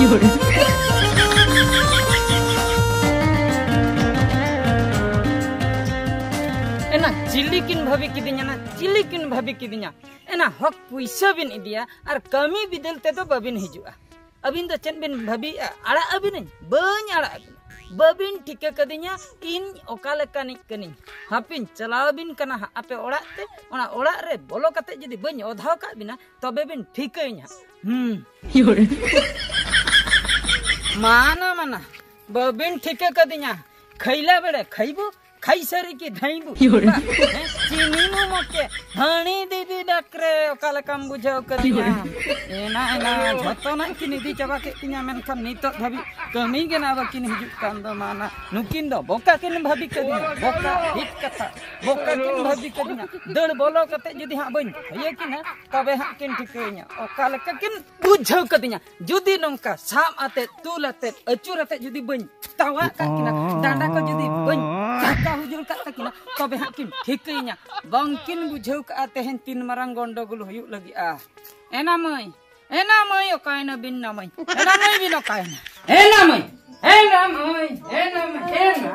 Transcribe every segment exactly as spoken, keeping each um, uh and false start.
ᱮᱱᱟ ᱪᱤᱞᱤ ᱠᱤᱱ ᱵᱷᱟᱹᱵᱤ ᱠᱤᱫᱤᱧᱟ ᱱᱟ, ᱪᱤᱞᱤ ᱠᱤᱱ ᱵᱷᱟᱹᱵᱤ ᱠᱤᱫᱤᱧᱟ᱾ ᱮᱱᱟ ᱦᱚᱠ ᱯᱩᱭᱥᱟᱹ ᱵᱤᱱ ᱤᱫᱤᱭᱟ ᱟᱨ ᱠᱟᱹᱢᱤ ᱵᱤᱫᱟᱹᱞ ᱛᱮᱫᱚ ᱵᱟᱹᱵᱤᱱ ᱦᱤᱡᱩᱜᱼᱟ᱾ ᱟᱹᱵᱤᱱ ᱫᱚ ᱪᱮᱫ ᱵᱤᱱ ᱵᱷᱟᱹᱵᱤᱭᱮᱫᱼᱟ? ᱟᱲᱟᱜ ᱟᱹᱵᱤᱱᱟᱹᱧ? ᱵᱟᱹᱧ ᱟᱲᱟᱜ ᱟᱹᱵᱤᱱᱟ᱾ ᱵᱟᱹᱵᱤᱱ ᱴᱷᱤᱠᱟᱹ ᱠᱟᱹᱫᱤᱧᱟ ᱤᱧ ᱚᱠᱟ ᱞᱮᱠᱟᱱᱤᱡ ᱠᱟᱹᱱᱟᱹᱧ᱾ ᱦᱟᱯᱤᱧ ᱪᱟᱞᱟᱣ ᱟᱹᱵᱤᱱ ᱠᱟᱱᱟ ᱦᱟᱸᱜ ᱟᱯᱮ ᱚᱲᱟᱜ ᱛᱮ᱾ ᱚᱱᱟ ᱚᱲᱟᱜ ᱨᱮ ᱵᱚᱞᱚ ᱠᱟᱛᱮ ᱡᱩᱫᱤ ᱵᱟᱹᱧ ᱚᱫᱷᱟᱣ ᱠᱟᱜ ᱵᱤᱱᱟ, ᱛᱚᱵᱮ ᱵᱤᱱ ᱴᱷᱤᱠᱟᱹᱭᱟᱹᱧ ᱦᱟᱸᱜ᱾ ᱦᱩᱸ᱾ ᱢᱟᱱᱟ, ᱢᱟᱱᱟ, ᱵᱟᱹᱵᱤᱱ ᱴᱷᱤᱠᱟᱹ ᱠᱟᱹᱫᱤᱧᱟ᱾ ᱠᱷᱟᱹᱭᱞᱟ ᱵᱮᱲᱮ ᱠᱷᱟᱹᱭᱵᱩ, ᱠᱷᱟᱹᱭ ᱥᱟᱹᱨᱤ ᱠᱤ ᱫᱷᱟᱹᱭᱵᱩ᱾ ᱦᱮᱸ, ᱪᱤᱱᱤ ᱱᱩ ᱢᱚᱠᱮ, ᱦᱟᱹᱱᱤ ᱫᱤᱵᱤ ᱰᱟᱠᱨᱮ, ᱚᱠᱟ ᱞᱮᱠᱟᱢ ᱵᱩᱡᱷᱟᱹᱣ ᱠᱟᱹᱫᱤᱧᱟ? ᱮᱱᱟ, ᱮᱱᱟ, ᱡᱷᱚᱛᱚᱱᱟᱜ ᱠᱤᱱ ᱤᱫᱤ ᱪᱟᱵᱟ ᱠᱮᱫ ᱛᱤᱧᱟ, ᱢᱮᱱᱠᱷᱟᱱ ᱱᱤᱛᱚᱜ ᱫᱷᱟᱹᱵᱤᱡ ᱠᱟᱹᱢᱤ ᱜᱮ ᱱᱟ ᱵᱟᱹᱠᱤᱱ ᱦᱤᱡᱩᱜ ᱠᱟᱱ ᱫᱚ᱾ ᱢᱟᱱᱟ, ᱱᱩᱠᱤᱱ ᱫᱚ ᱵᱚᱠᱟ ᱠᱤᱱ ᱵᱷᱟᱹᱵᱤ ᱠᱟᱹᱫᱤᱧᱟ, ᱵᱚᱠᱟ, ᱦᱤᱴ ᱠᱟᱛᱷᱟ, ᱵᱚᱠᱟ ᱠᱤᱱ ᱵᱷᱟᱹᱵᱤ ᱠᱟᱹᱫᱤᱧᱟ᱾ ᱫᱟᱹᱲ ᱵᱚᱞᱚ ᱠᱟᱛᱮ ᱡᱩᱫᱤ ᱦᱟᱸᱜ ᱵᱟᱹᱧ ᱦᱟᱹᱭᱟᱹ ᱠᱤᱱᱟ, ᱛᱚᱵᱮ ᱦᱟᱸᱜ ᱠᱤᱱ ᱴᱷᱤᱠᱟᱹᱭᱤᱧᱟ ᱚᱠᱟ ᱞᱮᱠᱟ ᱠᱤᱱ ᱵᱩᱡᱷᱟᱹᱣ ᱠᱟᱹᱫᱤᱧᱟ᱾ ᱡᱩᱫᱤ ᱱᱚᱝᱠᱟ ᱥᱟᱵ ᱟᱛᱮᱫ, ᱛᱩᱞ ᱟᱛᱮᱫ, ᱟᱹᱪᱩᱨ ᱟᱛᱮᱫ ᱡᱩᱫᱤ ᱵᱟᱹᱧ ᱛᱟᱣᱟᱜ ᱠᱟᱜ ᱠᱤᱱᱟ, ᱰᱟᱸᱰᱟ ᱠᱚ ᱡᱩᱫᱤ ᱵᱟᱹᱧ ᱫᱷᱟᱠᱟ ᱦᱩᱡᱩᱲ ᱠᱟᱜ ᱛᱟᱹᱠᱤᱱᱟ, ᱛᱚᱵᱮ ᱦᱟᱸᱜ ᱠᱤᱱ ᱴᱷᱤᱠᱟᱹᱭᱤᱧᱟ᱾ ᱵᱟᱝᱠᱤᱱ ᱵᱩᱡᱷᱟᱹᱣ ᱠᱟᱜᱼᱟ ᱛᱮᱦᱮᱧ ᱛᱤᱱ ᱢᱟᱨᱟᱝ ᱜᱚᱱᱰᱚᱜᱳᱞ ᱦᱩᱭᱩᱜ ᱞᱟᱹᱜᱤᱫᱼᱟ᱾ ᱮᱱᱟ ᱢᱟᱹᱭ, ᱮᱱᱟ ᱢᱟᱹᱭ, ᱚᱠᱟᱭᱮᱱᱟ ᱵᱤᱱ ᱱᱟ ᱢᱟᱹᱭ? ᱮᱱᱟ ᱢᱟᱹᱭ ᱵᱤᱱ ᱚᱠᱟᱭᱮᱱᱟ? ᱮᱱᱟ ᱢᱟᱹᱭ, ᱮᱱᱟ ᱢᱟᱹᱭ, ᱮᱱᱟ ᱢᱟᱹᱭ, ᱮᱱᱟ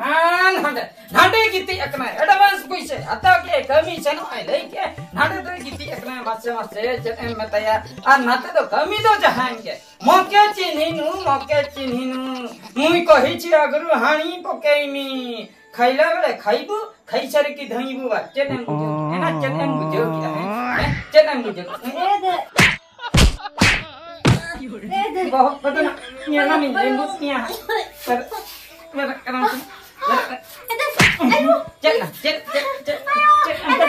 ᱱᱟᱰᱮ, ᱱᱟᱰᱮ ᱜᱤᱛᱤᱡ ᱟᱠᱟᱱᱟᱭ᱾ advance ᱯᱩᱭᱥᱟᱹ ᱦᱟᱛᱟᱣ ᱠᱮᱫ, ᱠᱟᱹᱢᱤ ᱥᱮᱱᱚᱜ ᱟᱭ ᱞᱟᱹᱭ ᱠᱮᱫ, ᱱᱟᱰᱮ ᱫᱚᱭ ᱜᱤᱛᱤᱡ ᱟᱠᱟᱱᱟᱭ᱾ ᱢᱟᱥᱮ, ᱢᱟᱥᱮ, ᱪᱮᱫ ᱮᱢ ᱢᱮᱛᱟᱭᱟ? ᱟᱨ ᱱᱟᱛᱮ ᱫᱚ ᱠᱟᱹᱢᱤ ᱫᱚ ᱡᱟᱦᱟᱸᱭ ᱜᱮ, ᱢᱚᱠᱮ ᱪᱤᱱᱦᱤᱱᱩ, ᱢᱚᱠᱮ ᱪᱤᱱᱦᱤᱱᱩ, ᱢᱩᱭ ᱠᱚ ᱦᱤᱪᱤ ᱟᱜᱨᱩ ᱦᱟᱹᱱᱤ ᱯᱚᱠᱮᱭ ᱢᱤ᱾ ᱠᱷᱟᱭᱞᱟ ᱵᱮᱲᱮ ᱠᱷᱟᱭᱵᱩ, ᱠᱷᱟᱭ ᱥᱟᱹᱨᱤ ᱠᱤ ᱫᱷᱟᱹᱭᱵᱩ ᱵᱟ᱾ ᱪᱮᱫ ᱮᱢ ᱵᱩᱡᱷᱟᱹᱣ ᱠᱮᱫᱟ? ᱮᱱᱟ ᱪᱮᱫ ᱮᱢ ᱵᱩᱡᱷᱟᱹᱣ ᱠᱮᱫᱟ? ᱦᱮᱸ? ᱦᱮᱸ? ᱪᱮᱫ ᱮᱢ ᱵᱩᱡᱷᱟᱹᱣ ᱠᱮᱫᱟ? ᱮ ᱫᱮ᱾ ᱮ ᱫᱮ᱾ ᱵᱚᱦᱚᱜ ᱠᱚᱫᱚ ᱱᱟᱜ ᱧᱮᱞᱟᱢᱤᱧ, ᱞᱮᱸᱵᱩ ᱯᱮᱭᱟ ᱦᱟᱸᱜ᱾ ᱵᱮᱨᱮᱫ ᱠᱟᱱᱟᱢ ᱥᱮ? ᱵᱮᱨᱮᱫ ᱠᱟᱱᱟᱢ? ᱮ ᱫᱮ᱾ ᱟᱭᱳ᱾ ᱪᱮᱫ ᱱᱟ? ᱪᱮᱫ, ᱪᱮᱫ, ᱪᱮᱫ, ᱪᱮᱫ ᱚᱱᱠᱟ ᱫᱚ?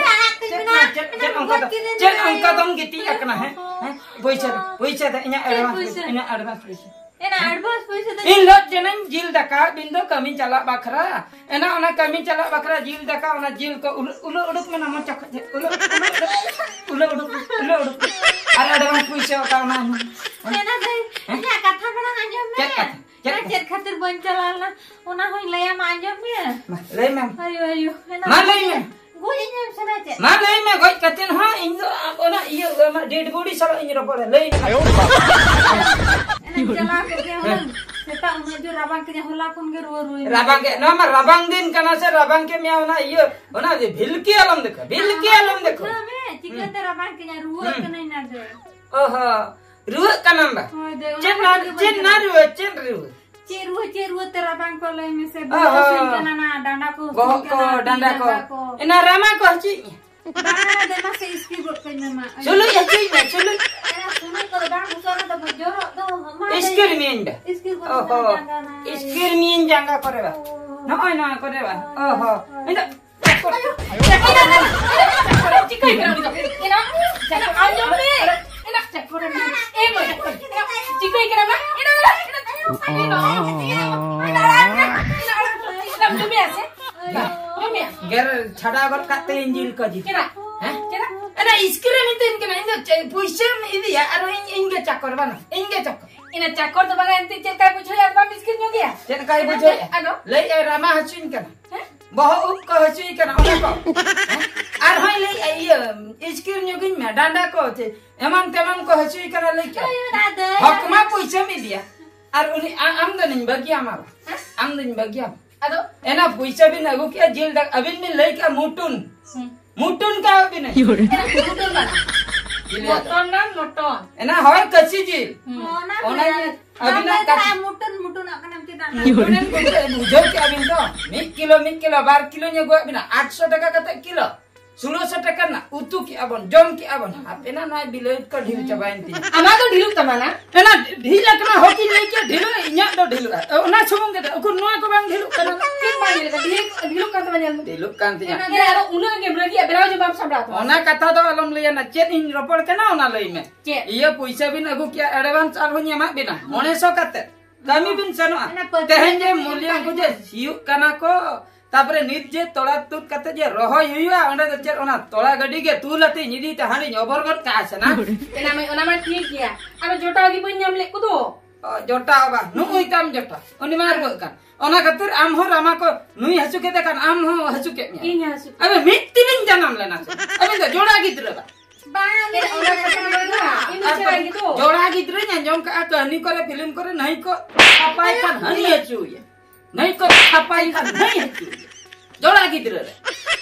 ᱪᱮᱫ ᱱᱟ? ᱪᱮᱫ, ᱪᱮᱫ ᱚᱱᱠᱟ ᱫᱚ? ᱪᱮᱫ ᱚᱱᱠᱟ ᱫᱚᱢ ᱜᱤᱛᱤᱡ ᱟᱠᱟᱱᱟ, ᱦᱮᱸ? ᱦᱮᱸ? ᱯᱩᱭᱥᱟᱹ ᱫᱚ, ᱯᱩᱭᱥᱟᱹ ᱫᱚ, ᱤᱧᱟᱹᱜ advance ᱯᱩᱭᱥᱟᱹ, ᱤᱧᱟᱹᱜ advance ᱯᱩᱭᱥᱟᱹ᱾ ᱮᱱᱟ advance ᱯᱩᱭᱥᱟᱹ ᱫᱚ ᱤᱧ ᱞᱟᱹᱭ ᱡᱮᱱᱟᱹᱧ ᱡᱤᱞ ᱫᱟᱠᱟ ᱟᱹᱵᱤᱱ ᱫᱚ ᱠᱟᱹᱢᱤ ᱪᱟᱞᱟᱜ ᱵᱟᱠᱷᱨᱟ᱾ ᱮᱱᱟ ᱚᱱᱟ ᱠᱟᱹᱢᱤ ᱪᱟᱞᱟᱜ ᱵᱟᱠᱷᱨᱟ ᱡᱤᱞ ᱫᱟᱠᱟ, ᱚᱱᱟ ᱡᱤᱞ ᱠᱚ ᱩᱞᱟᱹ, ᱩᱞᱟᱹ ᱩᱰᱩᱠ ᱢᱮ ᱱᱟ ᱢᱚᱪᱟ ᱠᱷᱚᱡ᱾ ᱩᱞᱟᱹ, ᱩᱞᱟᱹ, ᱩᱞᱟᱹ ᱩᱰᱩᱠ, ᱩᱞᱟᱹ ᱩᱰᱩᱠ᱾ ᱟᱨ advance ᱯᱩᱭᱥᱟᱹ ᱚᱠᱟ ᱚᱱᱟ? ᱮᱱᱟ ᱫᱟᱹᱭ, ᱦᱮᱸ? ᱤᱧᱟᱹᱜ ᱠᱟᱛᱷᱟ ᱢᱟᱲᱟᱝ ᱟᱸᱡᱚᱢ ᱢᱮ᱾ ᱪᱮᱫ ᱠᱟᱛᱷᱟ? ᱪᱮᱫ ᱟᱨ ᱠᱟᱛᱷᱟ? ᱪᱮᱫ ᱠᱷᱟᱹᱛᱤᱨ ᱵᱟᱹᱧ ᱪᱟᱞᱟᱣ ᱞᱮᱱᱟ, ᱚᱱᱟ ᱦᱚᱸᱧ ᱞᱟᱹᱭᱟᱢᱟ, ᱟᱸᱡᱚᱢ ᱢᱮ᱾ ᱢᱟ, ᱞᱟᱹᱭ ᱢᱮ᱾ ᱟᱭᱳ, ᱟᱭᱳ, ᱮᱱᱟ ᱢᱟ, ᱞᱟᱹᱭ ᱢᱮ᱾ ᱜᱚᱡ ᱤᱧ ᱮᱢ ᱥᱟᱱᱟ ᱪᱮᱫ? ᱢᱟ, ᱞᱟᱹᱭ ᱢᱮ, ᱜᱚᱡ ᱠᱟᱛᱮ ᱦᱚᱸ ᱤᱧ ᱫᱚ ᱟᱢ ᱚᱱᱟ ᱤᱭᱟᱹ, ᱟᱢᱟᱜ dead body ᱥᱟᱞᱟᱜ ᱤᱧ ᱨᱚᱯᱚᱲᱟ, ᱞᱟᱹᱭ ᱢᱮ᱾ ᱟᱭᱳ ᱵᱟᱵᱟ᱾ ᱪᱟᱞᱟᱣ ᱠᱚᱜ ᱜᱮᱭᱟ ᱦᱩᱱᱟᱹᱝ᱾ ᱥᱮᱛᱟᱜ ᱩᱱᱟᱹᱜ ᱡᱳᱨ ᱨᱟᱵᱟᱝ ᱠᱮᱫᱟ, ᱦᱚᱞᱟ ᱠᱷᱚᱱ ᱜᱮ ᱨᱩᱣᱟᱹ ᱨᱩᱣᱟᱹᱧ ᱨᱟᱵᱟᱝ ᱠᱮᱫ, ᱱᱚᱣᱟ ᱢᱟ ᱨᱟᱵᱟᱝ ᱫᱤᱱ ᱠᱟᱱᱟ ᱥᱮ, ᱨᱟᱵᱟᱝ ᱠᱮᱫ ᱢᱮᱭᱟ, ᱚᱱᱟ ᱤᱭᱟᱹ, ᱚᱱᱟ ᱡᱮ ᱵᱷᱤᱞᱠᱤ ᱟᱞᱚᱢ ᱫᱮᱠᱷᱟ, ᱵᱷᱤᱞᱠᱤ ᱟᱞᱚᱢ ᱫᱮᱠᱷᱟ᱾ ᱵᱩᱡᱷᱟᱹᱣ ᱢᱮ, ᱪᱤᱠᱟᱹᱛᱮ ᱨᱟᱵᱟᱝ ᱠᱮᱫᱟ, ᱨᱩᱣᱟᱹᱜ ᱦᱩᱸ᱾ ᱠᱟᱹᱱᱟᱹᱧ ᱱᱟᱰᱮ᱾ ᱚᱦᱚ, ᱨᱩᱣᱟᱹᱜ ᱠᱟᱱᱟᱢ ᱵᱟ? ᱦᱳᱭ ᱫᱟᱹᱭ, ᱚᱱᱟ ᱪᱮᱫ ᱠᱷᱟᱹᱛᱤᱨ ᱱᱟ-, ᱜᱮ ᱵᱟᱹᱧ ᱪᱮᱫ ᱪᱟᱞᱟᱜ ᱱᱟ ᱨᱩᱣᱟᱹ, ᱪᱮᱫ ᱨᱩᱣᱟᱹ? ᱪᱮᱫ ᱨᱩᱣᱟᱹ, ᱪᱮᱫ ᱨᱩᱣᱟᱹ ᱛᱮ ᱨᱟᱵᱟᱝ ᱠᱚ ᱞᱟᱹᱭ ᱢᱮᱥᱮ? ᱚᱦᱚ᱾ ᱵᱚᱦᱚᱜ ᱦᱟᱹᱥᱩᱧ ᱠᱟᱱᱟ, ᱱᱟ ᱰᱟᱸᱰᱟ ᱠᱚ ᱵᱚᱦᱚᱜ ᱦᱟᱹᱥᱩᱧ ᱠᱚ, ᱠᱟᱱᱟ, ᱛᱤ ᱰᱟᱸᱰᱟ ᱠᱚ᱾ ᱡᱟᱸᱜᱟ ᱠᱚ᱾ ᱮᱱᱟ ᱨᱟᱢᱟ ᱠᱚ ᱦᱟᱹᱥᱩᱭᱮᱫ ᱢᱮᱭᱟ? ᱵᱟᱝᱟ, ᱫᱮ ᱢᱟᱥᱮ ᱤᱥᱠᱤᱨ ᱜᱚᱫ ᱠᱟᱹᱧ ᱢᱮ ᱢᱟ᱾ ᱪᱩᱞᱩᱡ ᱦᱟᱹᱥᱩᱭᱮᱫ ᱢᱮ, ᱪᱩᱞᱩᱡ᱾ ᱮᱱᱟ ᱥᱩᱱᱩᱡ ᱠᱚᱫᱚ ᱵᱟᱝ ᱵᱩᱡᱷᱟᱹᱣ ᱨᱮᱫᱚ ᱡᱚᱨᱚᱜ ᱫᱚ, ᱢᱟ ᱞᱟᱹᱭ ᱤᱥᱠᱤᱨ ᱢᱮ᱾ ᱢᱤᱭᱟᱹᱧ ᱵᱟ᱾ ᱤᱥᱠᱤᱨ ᱜᱚᱫ ᱚᱦᱚ᱾ ᱠᱟᱹᱧ ᱡᱟᱸᱜᱟ ᱱᱟ᱾ ᱤᱥᱠᱤᱨ ᱢᱤᱭᱟᱹᱧ ᱡᱟᱸᱜᱟ ᱠᱚᱨᱮ ᱵᱟ᱾ ᱚ᱾ ᱱᱚᱜᱼᱚᱭ ᱱᱚᱣᱟ ᱠᱚᱨᱮ ᱵᱟ᱾ ᱚᱦᱚ᱾ ᱤᱧ ᱫᱚ ᱪᱤᱠᱟᱹᱭ ᱠᱟᱱᱟ ᱩᱱᱤ ᱫᱚ? ᱮᱱᱟ, ᱪᱟᱠᱚᱨ, ᱟᱸᱡᱚᱢ ᱢᱮ᱾ ᱮᱱᱟ, ᱪᱟᱠᱚᱨ ᱮ ᱢᱮ᱾ ᱮ ᱢᱟᱹᱭ, ᱮᱱᱟ, ᱪᱤᱠᱟᱹᱭ ᱠᱟᱱᱟ ᱢᱟ? ᱮᱱᱟ, ᱮᱱᱟ, ᱮᱱᱟ, ᱮᱱᱟ, ᱮᱱᱟ, ᱮᱱᱟ, ᱡᱚᱢᱮᱭᱟ ᱥᱮ? ᱡᱚᱢᱮᱭᱟ᱾ ᱜᱮᱨ ᱪᱷᱟᱰᱟᱣ ᱜᱚᱫ ᱠᱟᱜ ᱛᱮ ᱤᱧ ᱡᱤᱞ ᱠᱚ ᱡᱤᱞ᱾ ᱪᱮᱫᱟᱜ? ᱦᱮᱸ? ᱪᱮᱫᱟᱜ? ᱮᱱᱟ ᱤᱥᱠᱤᱨ ᱮ ᱢᱤᱛᱟᱹᱧ ᱠᱟᱱᱟ, ᱤᱧ ᱫᱚ ᱪᱮᱫ ᱯᱩᱭᱥᱟᱹᱢ ᱤᱫᱤᱭᱟ ᱟᱨ ᱤᱧ, ᱤᱧ ᱜᱮ ᱪᱟᱠᱚᱨ ᱵᱟᱝᱟ? ᱤᱧ ᱜᱮ ᱪᱟᱠᱚᱨ᱾ ᱮᱱᱟ ᱪᱟᱠᱚᱨ ᱫᱚ ᱵᱟᱝᱟ, ᱮᱱᱛᱮ ᱪᱮᱫ ᱞᱮᱠᱟᱭ ᱵᱩᱡᱷᱟᱹᱣᱮᱫᱼᱟ? ᱵᱟᱢ ᱤᱥᱠᱤᱨ ᱧᱚᱜᱮᱭᱟ? ᱪᱮᱫ ᱞᱮᱠᱟᱭ ᱵᱩᱡᱷᱟᱹᱣᱮᱫᱼᱟ? ᱟᱫᱚ? ᱞᱟᱹᱭᱮᱫᱼᱟᱭ ᱨᱟᱢᱟ ᱦᱟᱹᱥᱩᱧ ᱠᱟᱱᱟ᱾ ᱦᱮᱸ? ᱵᱚᱦᱚᱜ ᱩᱵ ᱠᱚ ᱦᱟᱹᱥᱩᱭ ᱠᱟᱱᱟ, ᱚᱱᱟ ᱠᱚ᱾ ᱦᱮᱸ? ᱟᱨᱦᱚᱸᱭ ᱞᱟᱹᱭᱮᱫᱼᱟ, ᱤᱭᱟᱹ, ᱤᱥᱠᱤᱨ ᱧᱚᱜᱤᱧ ᱢᱮ, ᱰᱟᱸᱰᱟ ᱠᱚ, ᱪᱮ ᱮᱢᱟᱱ ᱛᱮᱢᱟᱱ ᱠᱚ ᱦᱟᱹᱥᱩᱭ ᱠᱟᱱᱟ, ᱞᱟᱹᱭ ᱠᱮᱫᱼᱟ᱾ ᱟᱭᱳ, ᱫᱟᱫᱟ᱾ ᱦᱚᱠ ᱢᱟ ᱯᱩᱭᱥᱟᱹᱢ ᱤᱫᱤᱭᱟ᱾ ᱟᱨ ᱩᱱᱤ, ᱟ-, ᱟᱢ ᱫᱚ ᱱᱤᱧ ᱵᱟᱹᱜᱤᱭᱟᱢᱟ ᱵᱟ᱾ ᱦᱮᱸ? ᱟᱢ ᱫᱚᱧ ᱵᱟᱹᱜᱤᱭᱟᱢᱟ᱾ ᱟᱫᱚ? ᱮᱱᱟ ᱯᱩᱭᱥᱟᱹ ᱵᱤᱱ ᱟᱹᱜᱩ ᱠᱮᱜᱼᱟ, ᱡᱤᱞ ᱫᱟᱠᱟ, ᱟᱹᱵᱤᱱ ᱵᱤᱱ ᱞᱟᱹᱭ ᱠᱮᱜᱼᱟ ᱢᱩᱴᱩᱱ᱾ ᱦᱩᱸ᱾ ᱢᱩᱴᱩᱱ ᱠᱟᱣ ᱵᱤᱱᱟᱹᱧ᱾ ᱮᱱᱟ ᱢᱩᱴᱩᱱ ᱵᱟᱝ᱾ ᱪᱤᱞᱤ ᱟᱫᱚ? ᱢᱚᱴᱚᱱ ᱵᱟᱝ, ᱢᱚᱴᱚᱱ᱾ ᱮᱱᱟ ᱦᱚᱲ ᱠᱟᱹᱥᱤ ᱡᱤᱞ᱾ ᱦᱩᱸ᱾ ᱚᱱᱟ ᱚᱱᱟ ᱜᱮ᱾ ᱜᱮ᱾ ᱟᱹᱵᱤᱱᱟᱜ ᱵᱟᱝ ᱠᱟᱛᱷᱟ᱾ ᱫᱟᱫᱟ, ᱢᱩᱴᱩᱱ, ᱢᱩᱴᱩᱱᱟᱜ ᱠᱟᱱᱟᱢ ᱪᱮᱫᱟᱜ ᱱᱟ? ᱢᱩᱴᱩᱱ ᱵᱩᱡᱷᱟᱹᱣ ᱠᱮᱜᱼᱟ ᱵᱤᱱ ᱛᱚ? ᱢᱤᱫ ᱠᱤᱞᱳ, ᱢᱤᱫ ᱠᱤᱞᱳ, ᱵᱟᱨ ᱠᱤᱞᱳᱧ ᱟᱹᱜᱩᱣᱟᱜ ᱵᱤᱱᱟ, ᱟᱴᱥᱚ ᱴᱟᱠᱟ ᱠᱟᱛᱮ ᱠᱤᱞᱳ᱾ ᱥᱳᱞᱳᱥᱚ ᱴᱟᱠᱟ ᱨᱮᱱᱟᱜ ᱩᱛᱩ ᱠᱮᱜᱼᱟ ᱵᱚᱱ, ᱡᱚᱢ ᱠᱮᱜᱼᱟ ᱵᱚᱱ᱾ ᱦᱟᱯᱮᱱᱟ ᱱᱚᱣᱟ ᱵᱤᱞᱟᱹᱛ ᱠᱚ ᱰᱷᱤᱞ ᱪᱟᱵᱟᱭᱮᱱ ᱛᱤᱧᱟ᱾ ᱟᱢᱟᱜ ᱫᱚ ᱰᱷᱤᱞᱩᱜ ᱛᱟᱢᱟ ᱱᱟ? ᱮᱱᱟ ᱰᱷᱤᱞ ᱟᱠᱟᱱᱟ, ᱦᱚᱠᱤᱧ ᱞᱟᱹᱭ ᱠᱮᱫ ᱰᱷᱤᱞᱩᱜ, ᱤᱧᱟᱹᱜ ᱫᱚ ᱰᱷᱤᱞᱩᱜᱼᱟ᱾ ᱚᱱᱟ ᱥᱩᱢᱩᱝ ᱜᱮ ᱫᱚ, ᱩᱠᱩᱨ ᱱᱚᱣᱟ ᱠᱚ ᱵᱟᱝ ᱰᱷᱤᱞᱩᱜ ᱠᱟᱱᱟ? ᱪᱮᱫ ᱵᱟᱝ ᱰᱷᱤᱞᱩᱜ ᱠᱟᱱᱟ? ᱰᱷᱤᱞᱩᱜ, ᱰᱷᱤᱞᱩᱜ ᱠᱟᱱ ᱛᱟᱢᱟ, ᱧᱮᱞ ᱢᱮ᱾ ᱰᱷᱤᱞᱩᱜ ᱠᱟᱱ ᱛᱤᱧᱟ᱾ ᱮᱱᱟ ᱟᱨᱚ ᱩᱱᱟᱹᱜ ᱜᱮᱢ ᱨᱟᱹᱜᱤᱜᱼᱟ, ᱵᱮᱱᱟᱣ ᱡᱚᱵᱟᱵ ᱥᱟᱢᱵᱲᱟᱣ ᱛᱟᱢᱟ᱾ ᱚᱱᱟ ᱠᱟᱛᱷᱟ ᱫᱚ ᱟᱞᱚᱢ ᱞᱟᱹᱭᱟ ᱱᱟ, ᱪᱮᱫ ᱤᱧ ᱨᱚᱯᱚᱲ ᱠᱟᱱᱟ ᱚᱱᱟ ᱞᱟᱹᱭ ᱢᱮ᱾ ᱪᱮᱫ? ᱤᱭᱟᱹ ᱯᱩᱭᱥᱟᱹ ᱵᱤᱱ ᱟᱹᱜᱩ ᱠᱮᱜᱼᱟ, advance ᱟᱨᱦᱚᱸᱧ ᱮᱢᱟᱜ ᱵᱤᱱᱟ, ᱢᱚᱬᱮ ᱥᱚ ᱠᱟᱛᱮ᱾ ᱠᱟᱹᱢᱤ ᱵᱤᱱ ᱥᱮᱱᱚᱜᱼᱟ᱾ ᱚᱱᱟ ᱯᱟᱹᱛᱤ ᱛᱮᱦᱮᱧ ᱡᱮ ᱠᱟᱹᱢᱤ ᱢᱩᱞᱤᱭᱟᱹ ᱠᱟᱹᱢᱤ ᱩᱱᱠᱩ ᱡᱮ ᱠᱟᱹᱢᱤ᱾ ᱥᱤᱭᱳᱜ ᱠᱟᱱᱟ ᱠᱚ, ᱛᱟᱯᱚᱨᱮ ᱱᱤᱛ ᱡᱮ ᱛᱚᱲᱟ ᱛᱩᱫ ᱠᱟᱛᱮ ᱡᱮ ᱨᱚᱦᱚᱭ ᱦᱩᱭᱩᱜᱼᱟ, ᱚᱸᱰᱮ ᱫᱚ ᱪᱮᱫ ᱚᱱᱟ ᱛᱚᱲᱟ ᱜᱟᱹᱰᱤ ᱜᱮ ᱛᱩᱞ ᱟᱛᱮᱧ ᱤᱫᱤ ᱛᱮ ᱦᱟᱸᱰᱤᱧ ᱚᱵᱚᱨ ᱜᱚᱫ ᱠᱟᱜᱼᱟ ᱥᱮ ᱱᱟ? ᱚᱱᱟ ᱢᱟ, ᱚᱱᱟ ᱢᱟ ᱴᱷᱤᱠ ᱜᱮᱭᱟ, ᱟᱨᱚ ᱡᱚᱴᱟᱣ ᱜᱮ ᱵᱟᱹᱧ ᱧᱟᱢ ᱞᱮᱫ ᱠᱚᱫᱚ᱾ ᱚ, ᱡᱚᱴᱟᱣ ᱵᱟ, ᱱᱩᱜᱼᱩᱭ ᱛᱟᱢ ᱡᱚᱴᱟᱣ, ᱩᱱᱤ ᱢᱟ ᱨᱩᱣᱟᱹᱜ ᱠᱟᱱ᱾ ᱚᱱᱟ ᱠᱷᱟᱹᱛᱤᱨ ᱟᱢ ᱦᱚᱸ ᱨᱟᱢᱟ ᱠᱚ ᱱᱩᱭ ᱦᱟᱹᱥᱩ ᱠᱮᱫᱮ ᱠᱷᱟᱱ ᱟᱢ ᱦᱚᱸ ᱦᱟᱹᱥᱩ ᱠᱮᱫ ᱢᱮᱭᱟ᱾ ᱤᱧ ᱦᱟᱹᱥᱩ ᱠᱮᱫ᱾ ᱟᱵᱮ ᱢᱤᱫ ᱛᱤᱱᱤᱧ ᱡᱟᱱᱟᱢ ᱞᱮᱱᱟ ᱥᱮ? ᱟᱵᱮᱱ ᱫᱚ ᱡᱚᱲᱟ ᱜᱤᱫᱽᱨᱟᱹ ᱵᱟ᱾ ᱵᱟᱝ, ᱤᱧ ᱫᱚ ᱪᱮᱫ ᱦᱚᱸ ᱵᱟᱝ᱾ ᱤᱧ ᱫᱚ ᱪᱮᱫ ᱦᱚᱸ ᱵᱟᱝ᱾ ᱡᱚᱲᱟ ᱜᱤᱫᱽᱨᱟᱹᱧ ᱟᱸᱡᱚᱢ ᱠᱟᱜᱼᱟ, ᱠᱟᱹᱦᱱᱤ ᱠᱚᱨᱮ, ᱯᱷᱤᱞᱢ ᱠᱚᱨᱮ, ᱱᱟᱹᱭ ᱠᱚ ᱥᱟᱯᱷᱟᱭ ᱠᱷᱟᱱ ᱦᱟᱹᱱᱤ ᱦᱚᱪᱚᱭᱟ, ᱱᱟᱹᱭ ᱠᱚ ᱥᱟᱯᱷᱟᱭ ᱠᱷᱟᱱ ᱱᱟᱹᱭ ᱦᱚᱪᱚᱭᱟ᱾ ᱡᱚᱲᱟ ᱜᱤᱫᱽᱨᱟᱹ ᱨᱮ᱾